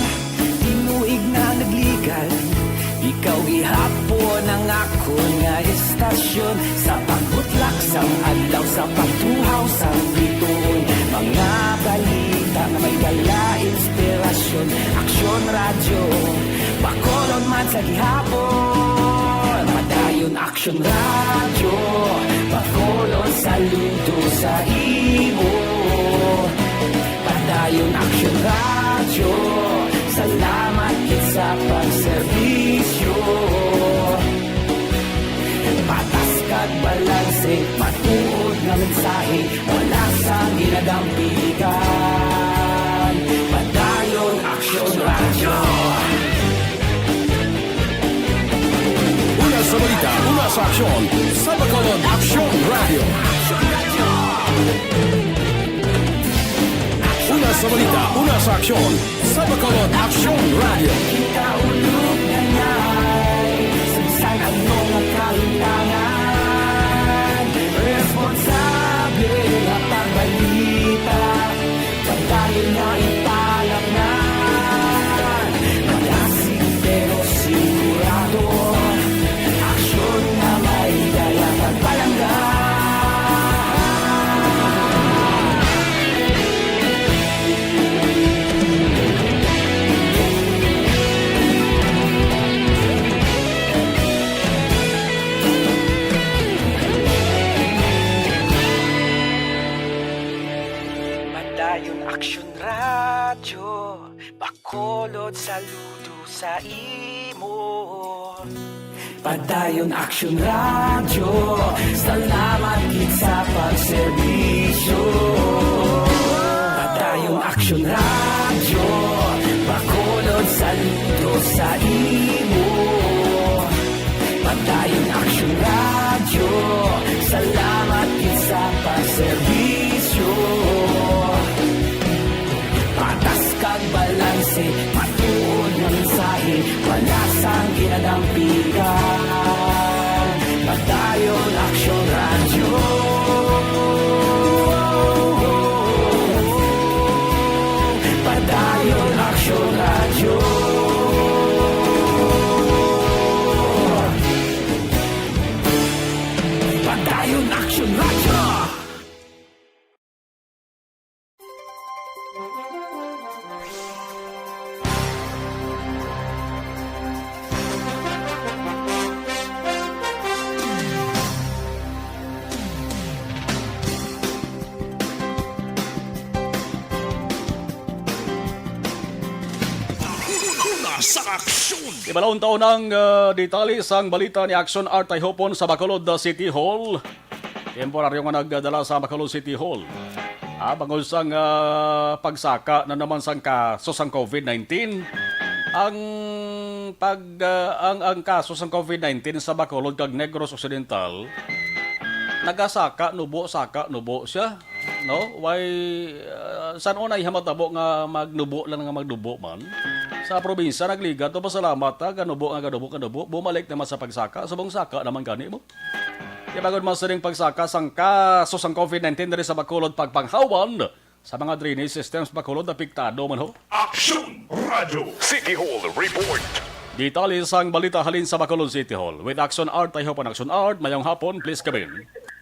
Tinuig na nagligan, ikaw gihapon ang akon nga istasyon. Sa pagbutlak sang adlaw, sa pagtuhaw sang bituon, mga balita nga may dala inspirasyon. Aksyon Radyo, Bacolod man sa gihapon. Padayon Aksyon Radyo, Bacolod saludo sa imo. Padayon Aksyon Radyo, salamat gid sa pagserbisyo. Patas kag balanse, matuod nga mensahe, wala sang ginadampigan. Padayon Aksyon Radyo. Una sa balita, una sa aksyon, sa Bacolod Aksyon Radyo. Una sa balita, una sa aksyon, sa Bacolod Aksyon Radyo. Kita ulog na ngay, sa bisan ano nga kahintangan, responsable nga pagbalita. Padayon nga ipalapnan, magasig pero sigurado. Aksyon nga may dala kag palangga. Padayon Aksyon Radyo, Bacolod saludo sa imo. Padayon Aksyon Radyo, salamat gid sa pagserbisyo. Padayon Aksyon Radyo, Bacolod saludo sa imo. Padayon Aksyon Radyo, salamat gid sa pagserbisyo. Patas kag balanse, matuod nga mensahe, wala sang ginadampigan. Padayon Aksyon Radyo. Padayon Aksyon Radyo. Padayon Aksyon Radyo. Una sa aksyon. Ibalon taon ang, ah, detalye sang balita ni Action Art Tayhopon sa Bacolod, ah, City Hall. Temporaryo nga nagdala sa Bacolod City Hall. Ah, bangod sang, ah, pagsaka na naman sang kaso sang covid nineteen. Ang pag, ah, ang, ang kaso sang covid nineteen sa Bacolod kag Negros Occidental, nagasaka, nubo, saka, nubo siya. No? Why, ah, san-o na ihamatabo nga magnubo lang nga magnubo man? Sa probinsya, nagligat o pasalamat, ah, ganubo nga ganubo, ganubo. Bumalik naman sa pagsaka. Subong saka naman gani mo. Kay bangod man sining pagsaka sang kaso sang covid nineteen diri sa Bacolod, pagpanghawan sa mga drainage systems Bacolod apektado man ho. Action Radio City Hall Report. Detalye sang balita halin sa Bacolod City Hall. With Action Art, Tayhopon Action Art, mayong hapon, please come in.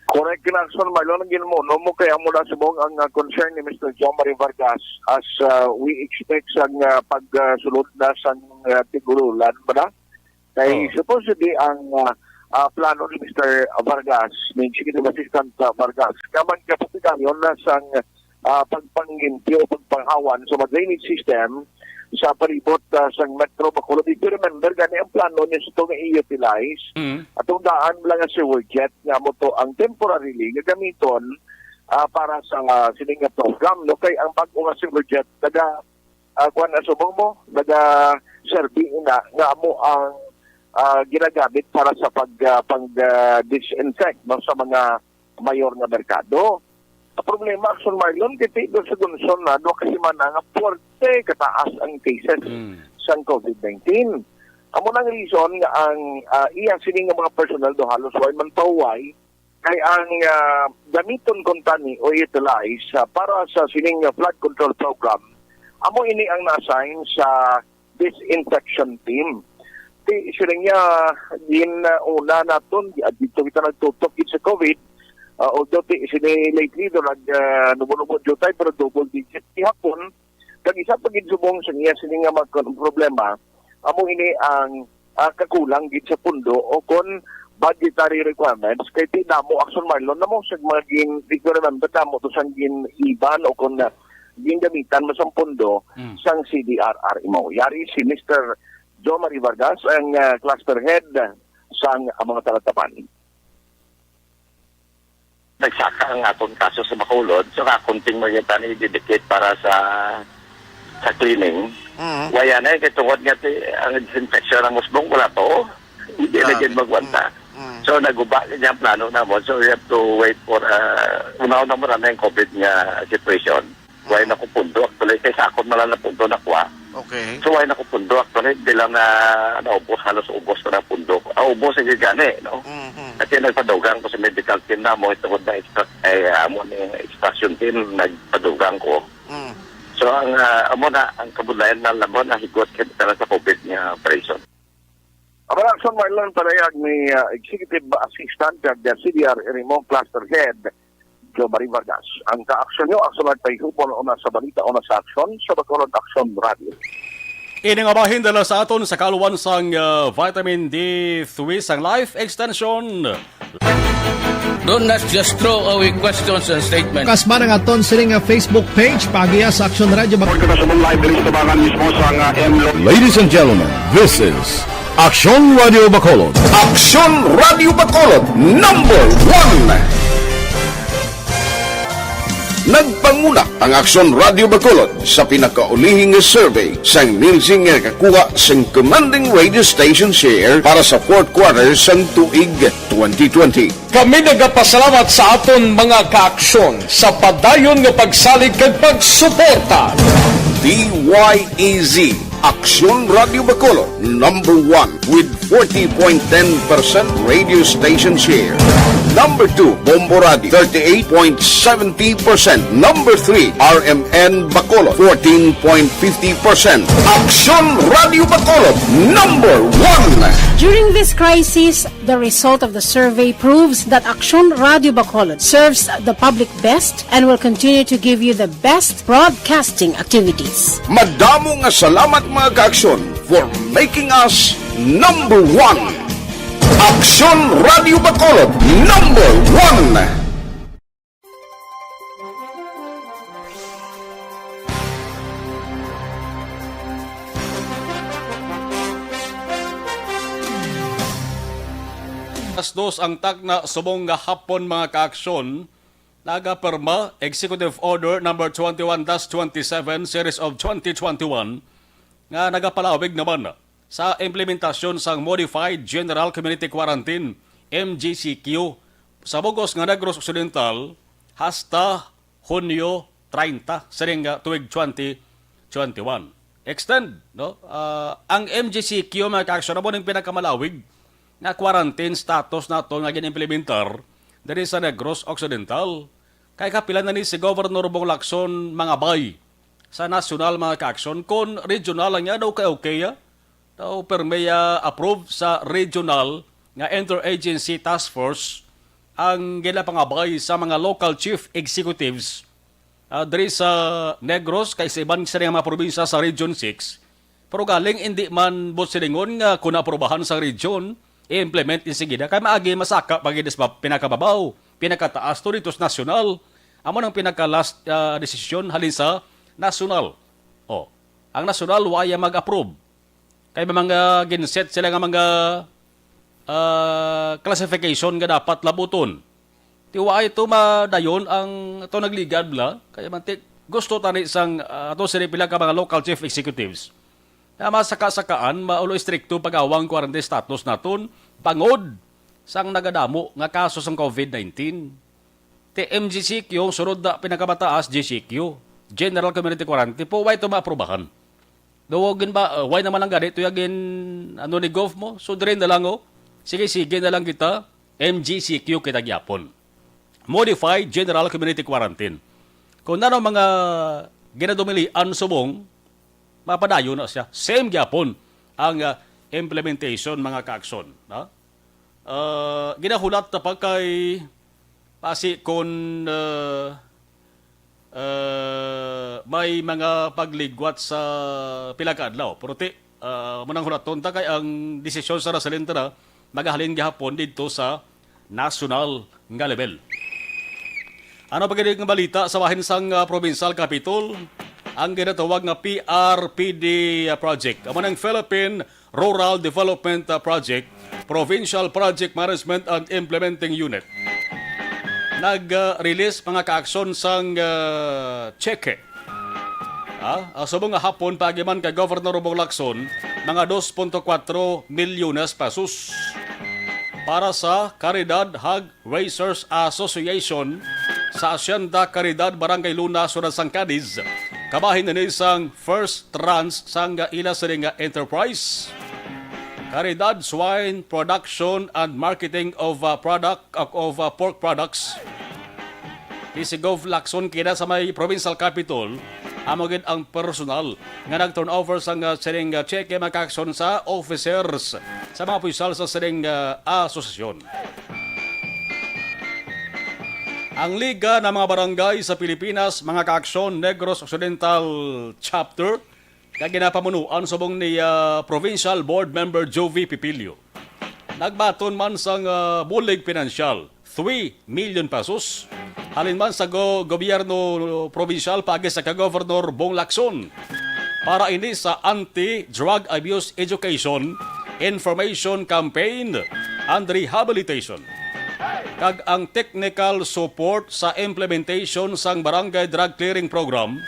Correct, Clarkson. Marlon, ang ginmuno mo kay amo na subong ang, ah, concern ni Mister John Marie Vargas as, ah, we expect sang, ah, pagsulod na sang, ah, tig-ulan ba na? Kay Oh. supposedly ang, ah, ah, plano ni Mister Vargas, ni Executive Assistant, ah, Vargas, kaman kapatigayon na sang, ah, pagpanglimpyo, pagpanghawan sa mga drainage system sa palibot, ah, sang Metro Bacolod. If you remember, gani ang plano niya sa to nga i-utilize Mm. atong daan lang nga sewer jet nga mo to ang temporarily nga gamiton, ah, para sa, ah, sini nga program, no? Kay ang bag-o nga sewer jet naga, ah, kuwan na subong mo, naga serbi na nga amo ang, ah, ginagamit para sa pag, ah, pang, ah, disinfect, no, sa mga mayor nga merkado. Ang problema, Action Marlon, kay ti do sa Gonson na duha ka semana nga puwerte kataas ang cases Mm. sang COVID nineteen. Amo nang reason nga ang, ah, iya sini nga mga personnel do halos way man pahuway, kay ang, ah, gamiton kuntani o utilize, ah, para sa sining nga flood control program, amo ini ang na-assign sa disinfection team. Ti siling niya, gin, ah, una naton, di, dito kita nagtutok gid sa COVID. Ah, although ti sini lately do nag, ah, nubo-nubo jutay, pero double digit gihapon. Kag isa pa gid subong sa niya sini nga mga kon-, problema, amo ini ang, ah, kakulang gid sa pundo o kon budgetary requirements, kay ti damo, Action Marlon, namo sa mga gin, di ko remember, damo to sang gin-iban o kon, ah, gingamitan mo sang pundo Mm. sang C D R R M O. Yari si Mister Joe Marie Vargas, ang, ah, cluster head sang, ah, mga talatapan. Nagsaka ang aton kaso sa Bacolod, so kakunting mga tani i-dedicate para sa, sa cleaning. Mm. Waya na, kay tungod nga ti, ang disinfection ang musbong, wala pa, oh. Hindi na Grabe. Din magwanta. Mm, mm. So, naguba na niya ang plano namon. So, we have to wait for, uh, una-una mo na yung COVID nga situation. Wala Mm. na ko pundo, actually, kay sa akon man lang na pundo nakuha. Okay. So, wala na ko pundo, actually, di lang na naubos, halos ubos na ang pundo. Ah, ubos ang gani, no? Mm-hmm. Kasi nagpadugang ko sa medical team na mo, ito ko na extra, ay, amo ni extraction team, nagpadugang ko. Mm. So, ang, ah, amo na, ang kabudlayan na lamon, nahigot ka sa COVID nga operation. Ang mga aksyon, Marlon, panayag ni, ah, Executive Assistant kag, ah, C D R R M O Cluster Head, Joe Marie Vargas. Ang kaaksyon nyo, aksyon nagpahihupon una sa balita, una sa aksyon, sa Bacolod Aksyon Radio. Ini nga bahin dala sa aton sa kaluwan sang, ah, vitamin D three sang Life Extension. Do not just throw away questions and statements. Kasma nga aton sini nga Facebook page, paagiha sa Aksyon Radio Bacolod. Report na sa live diri sa tabangan mismo sa nga M Lo- Ladies and gentlemen, this is Aksyon Radio Bacolod. Aksyon Radio Bacolod, number one. Nagpanguna ang Aksyon Radio Bacolod sa pinakaulihing nga survey sang Nielsen nga nakakuha sang commanding radio station share para sa fourth quarter sang tuig twenty twenty. Kami nagapasalamat sa aton mga kaaksyon sa padayon nga pagsalig kag pagsuporta. D Y E Z, Aksyon Radio Bacolod, number one with forty point ten percent radio station share. Number two, Bombo Radio, thirty-eight point seventy percent. Number three, R M N Bacolod, fourteen point fifty percent. Aksyon Radio Bacolod, number one. During this crisis, the result of the survey proves that Aksyon Radio Bacolod serves the public best and will continue to give you the best broadcasting activities. Madamo nga salamat, mga kaaksyon, for making us number one. Aksyon Radio Bacolod, number one. Alas dos ang takna subong nga hapon, mga kaaksyon, nagapirma Executive Order number twenty-one dash twenty-seven series of twenty twenty-one nga nagapalawig naman sa implementasyon sang Modified General Community Quarantine, M G C Q, sa bug-os nga Negros Occidental hasta Hunyo treinta sining, ah, tuig twenty twenty-one. Extend, no? Ah, ang M G C Q, mga kaaksyon, amo ning pinakamalawig nga quarantine status nato nga gin-implementar diri sa Negros Occidental. Kay kapila na ni si Governor Bong Lacson mangabay sa nasyonal, mga kaaksyon, kon regional lang yan, okay, okay, ah. Daw permi, ah, approve sa regional nga interagency task force ang ginapangabay sa mga local chief executives, ah, diri sa Negros kay sa iban sa mga probinsya sa Region six. Pero galing, hindi man buot silingon nga kung naaprubahan sa region, i-implement insigida kay maagi masaka pa gid sa pinakababaw, pinakataas to dito sa nasyonal. Amo nang pinaka-last, ah, desisyon halin sa nasyonal. Oh. Ang nasyonal, wa iya mag-approve. Kay may mga ginset sila nga mga, ah, classification nga dapat labuton. Ti wa ito madayon ang ato nagligad bla. Kaya man ti, gusto tani sang, ah, ato sini pila ka mga local chief executives na masaka-sakaan, maulo istrikto pag-awang quarantine status naton, bangod sang nagadamo nga kaso sang covid nineteen. Ti M G C Q, ang sunod na pinakamataas, G C Q, General Community Quarantine, po, wa ito maaprubahan. Daw gin ba, uh, why naman lang gani ito yung gin, ano ni Gov mo? So, dire na lang, oh. Sige, sige na lang kita. M G C Q kita gyapon. Modified General Community Quarantine. Kung ano mga ginadumilian subong, mapadayon na siya. Same gyapon ang, uh, implementation, mga kaakson. No? Uh, ginahulat na pa kay pasi kung, uh, uh, may mga pagligwat sa pila ka adlaw. Pero ti, uh, munang hulaton ta kay ang desisyon sa Rasalin na magahalin gihapon dito sa national nga level. Ano pa gid ang balita sa bahin sang, uh, provincial capitol? Ang ginatawag nga P R P D project. Amo nang Philippine Rural Development, uh, Project, Provincial Project Management and Implementing Unit. Nag-release mga kaaksyon sang, uh, cheque. Ah, ah, subong nga hapon, paagi man kay Governor Bong Lacson, mga dos punto kuwatro milyones pesos para sa Caridad Hog Raisers Association sa Hacienda Caridad, Barangay Luna, Siyudad sang Cadiz. Kabahin ini sang first tranche sang ila sini nga enterprise, Caridad Swine Production and Marketing of, uh, Product, of, uh, Pork Products. Di si Gov Lacson kina sa may provincial capitol, amo gid ang personal nga nag-turnover sang, uh, sining, uh, cheque, mga kaaksyon, sa officers, sa mga opisyal sa sining, uh, asosasyon. Ang Liga ng mga Barangay sa Pilipinas, mga kaaksyon, Negros Occidental Chapter, nga ginapamunuan subong ni, ah, Provincial Board Member Jovie Pipilio, nagbaton man sang, ah, bulig pinansyal, three million pesos, halin man sa go-, gobyerno probinsyal paagi sa ka-Governor Bong Lacson para ini sa Anti-Drug Abuse Education, Information Campaign, and Rehabilitation, kag ang technical support sa implementation sang Barangay Drug Clearing Program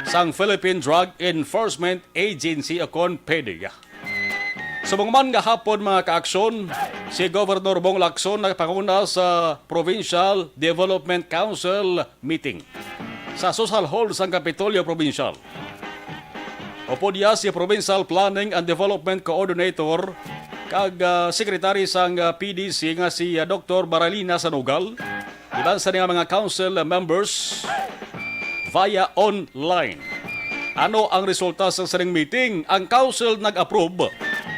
sang Philippine Drug Enforcement Agency, o kon PDEA. Subong man nga hapon, mga kaaksyon, si Governor Bong Lacson nagpanguna sa Provincial Development Council meeting sa Social Hall sang Kapitolyo Provincial. Upod iya si Provincial Planning and Development Coordinator kag, ah, Secretary sang, ah, P D C nga si, ah, Doktor Maralina Sanugal, iban sa nga mga council members via online. Ano ang resulta sa sining meeting? Ang council nag-approve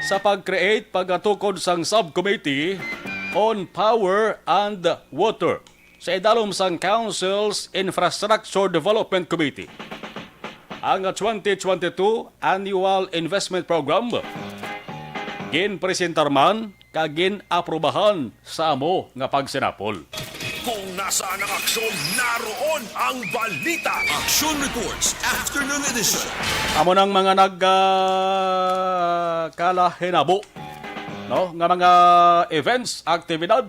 sa pag-create, pagkatukod sang subcommittee on power and water sa idalom sang Council's Infrastructure Development Committee. Ang twenty twenty-two Annual Investment Program ginpresentar man kag gin-aprobahan sa amo nga pagsinapol. Kung nasaan ang aksyon, naroon ang balita. Action Reports, Afternoon Edition. Amo nang mga nag, ah, kalahinabo, no, nga mga events, aktibidad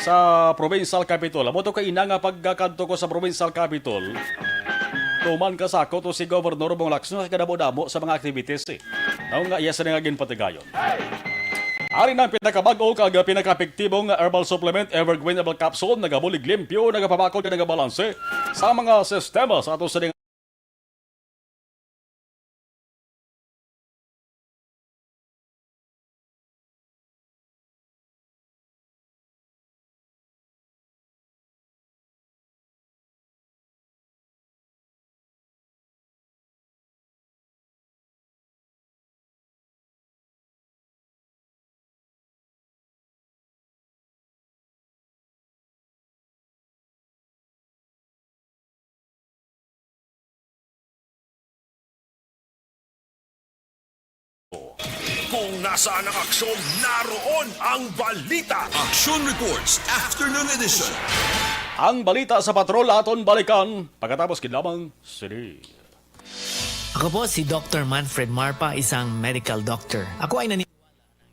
sa Provincial Capitol. Amo to kaina nga pagkakadto ko sa Provincial Capitol, tuman ka sa ako to si Governor Bong Lacson, kadamo-damo sa mga activities, eh, no, nga iya sila nga ginpatigayon. Ari na ang pinakabag-o kag pinakaepektibong herbal supplement, Evergreen Herbal Capsule, nagabulig limpyo, nagapabakod, kag nagabalanse sa mga sistema sa ato sining Kung nasaan ang aksyon, naroon ang balita. Action Reports, Afternoon Edition. Ang balita sa patrol aton balikan pagkatapos gid lamang sini. Ako po si Doctor Manfred Marpa, isang medical doctor. Ako ay naniniwala na isang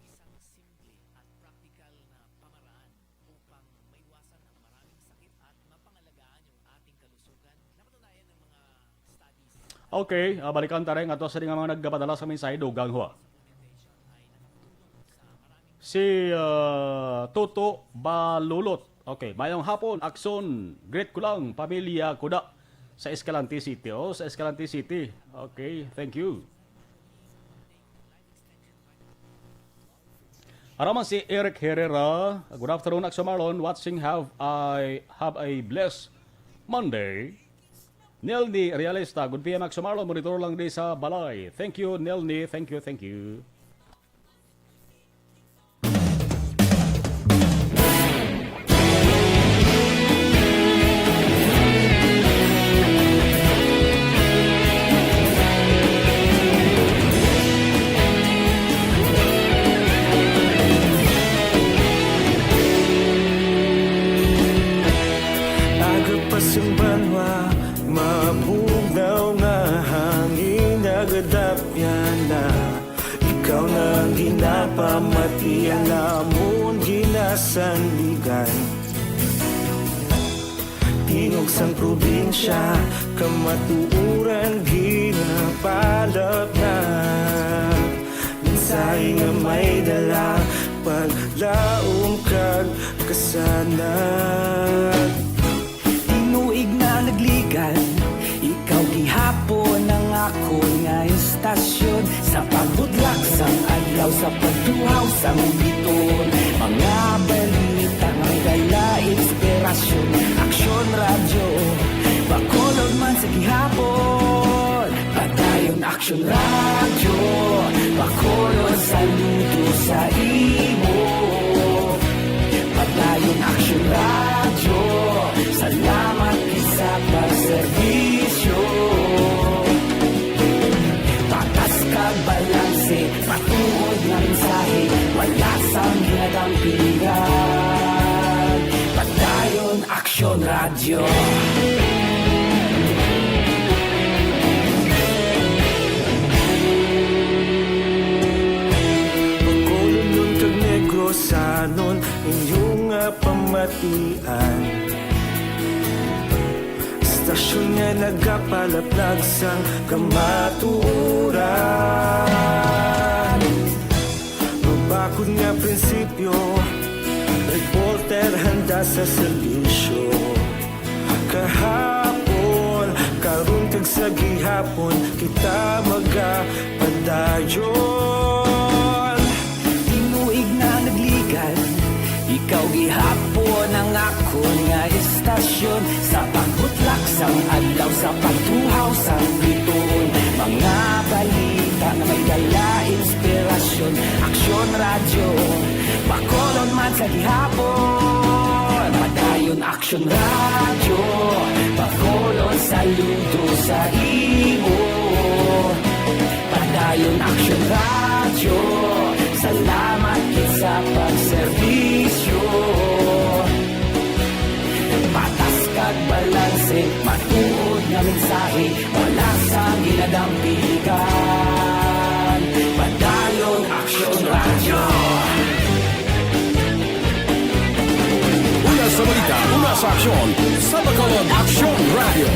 simple at praktikal na pamaraan upang maiwasan ang maraming sakit at mapangalagaan yung ating kalusugan. Napatunayan ng mga studies. Okay, ah, balikan ta rin ato sa mga nagpadala sa mensahe, dugang ho. Si, ah, Toto Balulot. Okay, mayong hapon, Akson. Greet ko lang, pamilya Kuda sa Escalante City. Oh, sa Escalante City. Okay, thank you. Araman si Eric Herrera. Good afternoon, Akson Marlon. Watching, have I have a blessed Monday. Nelny Realista, good P M, Akson Marlon. Monitor lang di sa balay. Thank you, Nelny. Thank you, thank you. Aga pa sang banwa, mabugnaw nga hangin, nagadapyan na. Ikaw na ang ginapamati, ang amon ginasandigan. Tingog sang probinsya, kamatuoran ginapalapnag. Mensahe nga may dala, paglaom kag kasanag. Tinuig na nagligan, ikaw gihapon ang akon nga istasyon. Sa pagbutlak sang adlaw, sa pagtuhaw sang bituon, mga balita nga may dala inspirasyon. Aksyon Radyo, Bacolod man sa gihapon. Padayon Aksyon Radyo, Bacolod, saludo sa imo. Padayon Aksyon Radyo, salamat gid sa pagserbisyo. Patas kag balanse, matuod nga mensahe, wala sang ginadampigan. Padayon Aksyon Radyo. Bacolodnon kag Negrosanon, inyo nga pamatian. Istasyon nga nagapalaplag sang kamatuoran. Mabakod nga prinsipyo, reporter handa sa serbisyo. Kahapon, karon kag sa gihapon, kita magapadayon. Tinuig na nagligan, ikaw gihapon ang akon nga istasyon. Sa pagbutlak sang adlaw, sa pagtuhaw sang bituon, mga balita nga may dala inspirasyon. Aksyon Radyo, Bacolod man sa gihapon. Padayon Aksyon Radyo, Bacolod, saludo sa imo. Padayon Aksyon Radyo, salamat gid sa pagserbisyo. Patas kag balanse, matuod nga mensahe, wala sang ginadampigan. Padayon Aksyon Radyo. Una sa balita, una sa aksyon, sa Bacolod Aksyon Radyo.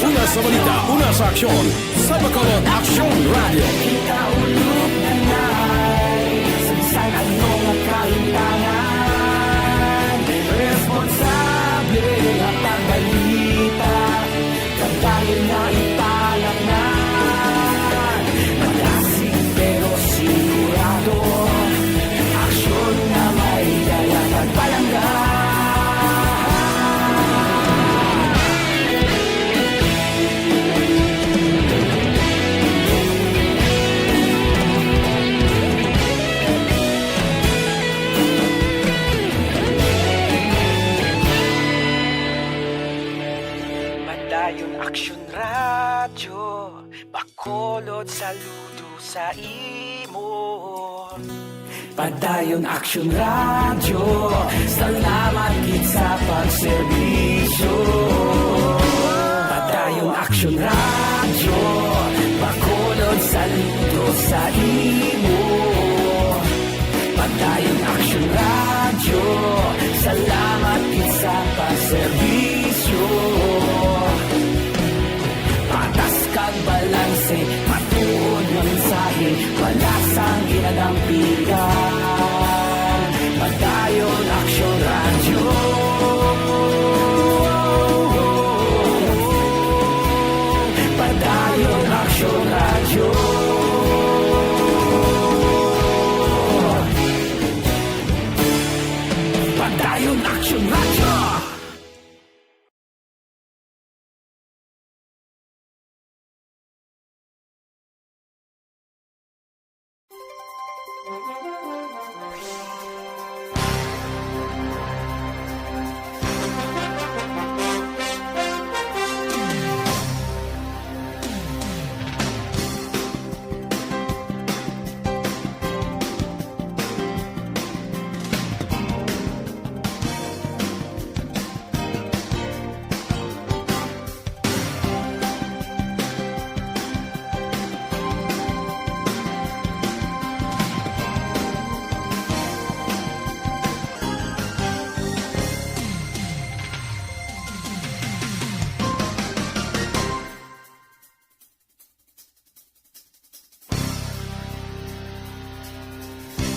Una sa balita, una sa aksyon, sa Bacolod Aksyon Radyo. Kita ulog na nay, sa bisan ano nga kahintangan, responsable nga pagbalita, kag dayon nga ipalapngan. Malasig pero sigurado, aksyon nga may dala kag palangga. Padayon Aksyon Radyo, Bacolod, saludo sa imo. Padayon Aksyon Radyo, salamat gid sa pagserbisyo. Aksyon Radyo, Bacolod, saludo sa imo. Padayon Aksyon Radyo, salamat gid sa pagserbisyo. Patas kag balanse, matuod nga mensahe, balasang ginadampigan. Padayon Aksyon Radyo. Padayon Aksyon Radyo. Padayon Aksyon Radyo.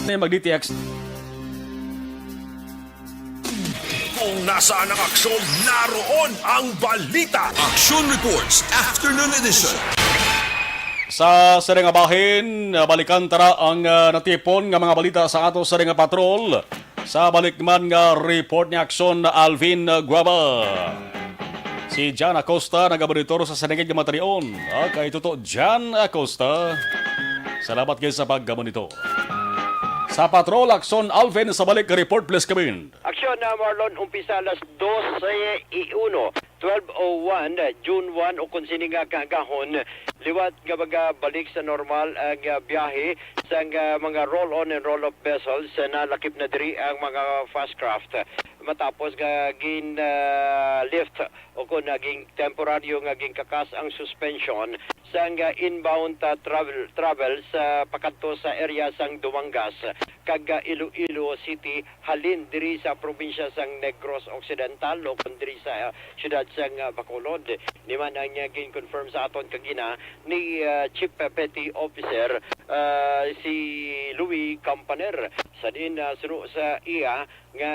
May mag-D T X. Kung nasaan ang aksyon, naroon ang balita. Action Reports, Afternoon Edition. Sa sini nga bahin, balikan tara ang, ah, natipon nga mga balita sa ato sini nga patrol. Sa balik man nga report ni Aksyon Alvin Guaba. Si Jan Acosta nagamonitor sa siningid nga matalion. Okay, Tuto Jan Acosta. Salamat kay sa paggamonitor. Sa Patrol Aksyon Alvin, sa balik nga report, please come in. Aksyon na, Marlon, umpisa alas dose y uno, twelve oh one, June one, o kung sini nga kaagahon, liwat nga magabalik sa normal ang, ah, biyahe sang, ah, mga roll-on and roll-off vessels, ah, nalakip na diri ang mga fast craft matapos nga gin, ah, lift o kung naging temporaryo nga ginkakas ang suspension sang, ah, inbound, ah, travel, travel sa pakadto sa area sang Dumangas kag, ah, Iloilo City halin diri sa probinsya sang Negros Occidental o kon diri sa, ah, siyudad sang, ah, Bacolod. Ini man ang, ah, gin-confirm sa aton kagina ni, ah, Chief Petty Officer, ah, si Louis Campaner. Sa diin, ah, suno sa iya nga,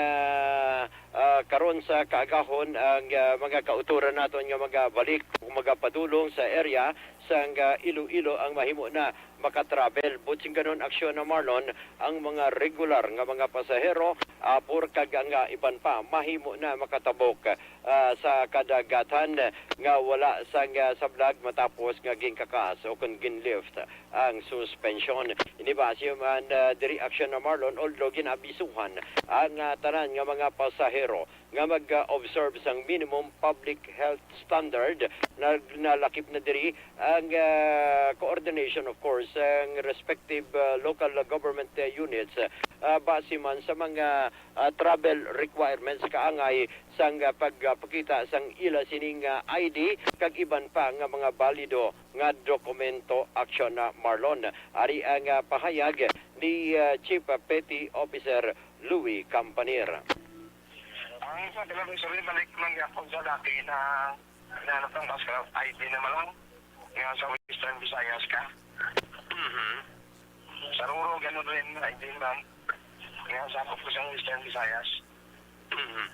ah, karon sa kaagahon ang, ah, mga kautoran naton nga magabalik o magapadulong sa area sang, ah, Iloilo ang mahimo na makatravel. Buot silingon, Aksyon na, Marlon, ang mga regular nga mga pasahero, apor kag ang, ah, iban pa mahimo na makatabok, ah, sa kadagatan nga wala sang, ah, sablag matapos nga ginkakas o kon ginlift ang suspension. Ini base man, ah, diri, Aksyon na, Marlon, although gin-abisuhan ang, ah, tanan nga mga pasahero nga mag-observe sang minimum public health standard na nalakip na diri ang, ah, coordination, of course, ang respective, ah, local government, ah, units, ah, base man sa mga, ah, travel requirements kaangay sang, ah, pagpakita sang ila sining, ah, I D kag iban pa nga mga balido nga dokumento, Aksyon na, Marlon. Ari ang, ah, pahayag ni, ah, Chief Petty Officer Louis Campaner. Ang sa dalawang istorya, balik man gyapon sa dati na, na natong Oscar I D na malang nga sa Western Visayas ka. Mhm. Sa Roro, ganun rin, I D man. Nga sa ako po sa Western Visayas. Mhm.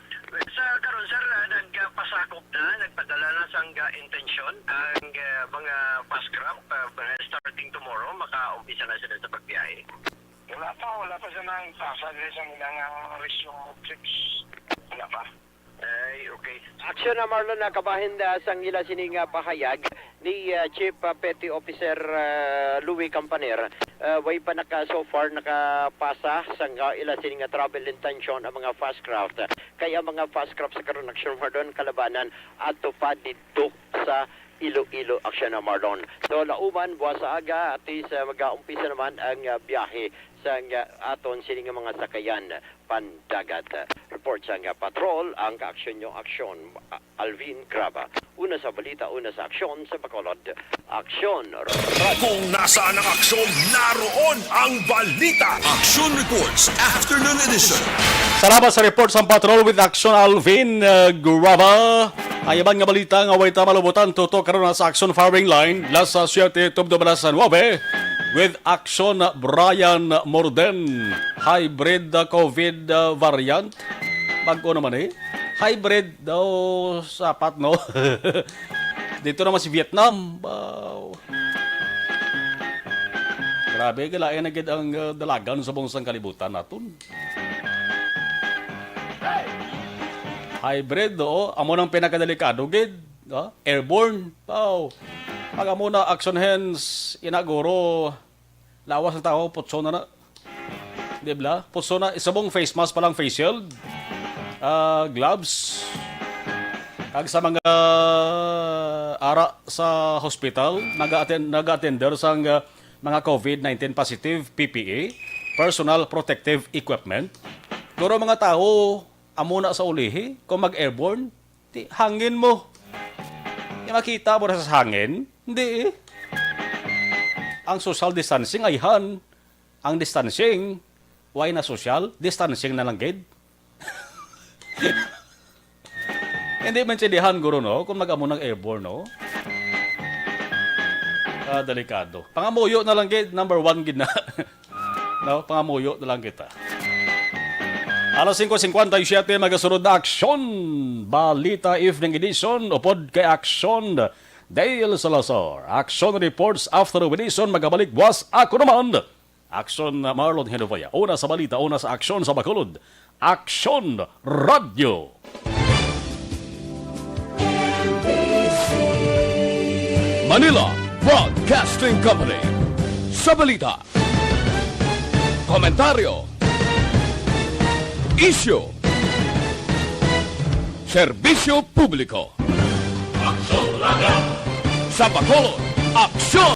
Sa karon, sir, ah, nagpasakop na, nagpadala na sang, ah, intensyon ang, ah, mga fast craft, ah, starting tomorrow, makaumpisa na sila sa pagbiyahe. Wala pa, wala pa siya nang pasa diri sa ilang, ah, resume trips. Wala pa. Ay, okay. Aksyon na, Marlon, na kabahin, ah, sang ila sini nga pahayag ni, ah, Chief, ah, Petty Officer, ah, Louis Campaner. Ah, way pa naka, so far, nakapasa sang, ah, ila sini nga travel intention ang mga fast craft. Kay ang mga fast craft sa karon, Aksyon, Marlon, kalabanan ato pa didto sa Iloilo, Aksyon na, Marlon. So, lauman, buwas sa aga, at least, ah, mag-aumpisa naman ang, ah, biyahe sang, ah, aton sini nga mga sakayan. Pandagat. Report sang patrol ang kaaksyon nyo, aksyon. A-, Alvin Graba. Una sa balita, una sa aksyon sa Bacolod. Aksyon, Radyo. Kung nasaan ang aksyon, naroon ang balita. Action Reports, Afternoon Edition. Salamat sa report sang patrol with Action Alvin, uh, Graba. Ang iban nga balita nga way ta malubutan, tutok karon na sa Action Firing Line, las siete tubtob alas nuebe, with Action Brian Morden. Hybrid, uh, COVID, uh, variant. Bag-o naman eh. Hybrid daw sapat, no? Dito naman si Vietnam. Wow. Grabe, kalain na gid ang, uh, dalagan sa buong sangkalibutan naton. Hybrid, oo. Amo nang pinakadelikado gid, ah, airborne. Wow. Pag amo na, action hands, inaguro, lawas ang tao, putso na na. Di ba? Putso na, isabong face mask pa lang, face shield, ah, gloves. Kag sa mga ara sa hospital, nag-aten-, nag-attender sang, ah, mga COVID nineteen positive, P P E, personal protective equipment. Pero mga tao, amo na sa ulihi, kung mag-airborne, di, hangin mo. Di makita mo na sa hangin? Hindi eh. Ang social distancing ay han. Ang distancing, why na social? Distancing na lang gid. Hindi maintindihan, guro, no? Kung mag-amo ng airborne, no? Ah, delikado. Pangamuyo na lang gid, number one gid na. No? Pangamuyo na lang kita. Alas singko singkwenta y siyete, magasunod na Aksyon Balita Evening Edition, upod kay Aksyon Dale Salazar. Aksyon Reports Afternoon Edition, magabalik buwas. Ako naman, Aksyon Marlon Genovea. Una sa balita, una sa aksyon sa Bacolod. Aksyon Radyo. Manila Broadcasting Company. Sa balita, komentaryo, isyu, serbisyo publiko. Aksyon Radyo. Sa Bacolod, Aksyon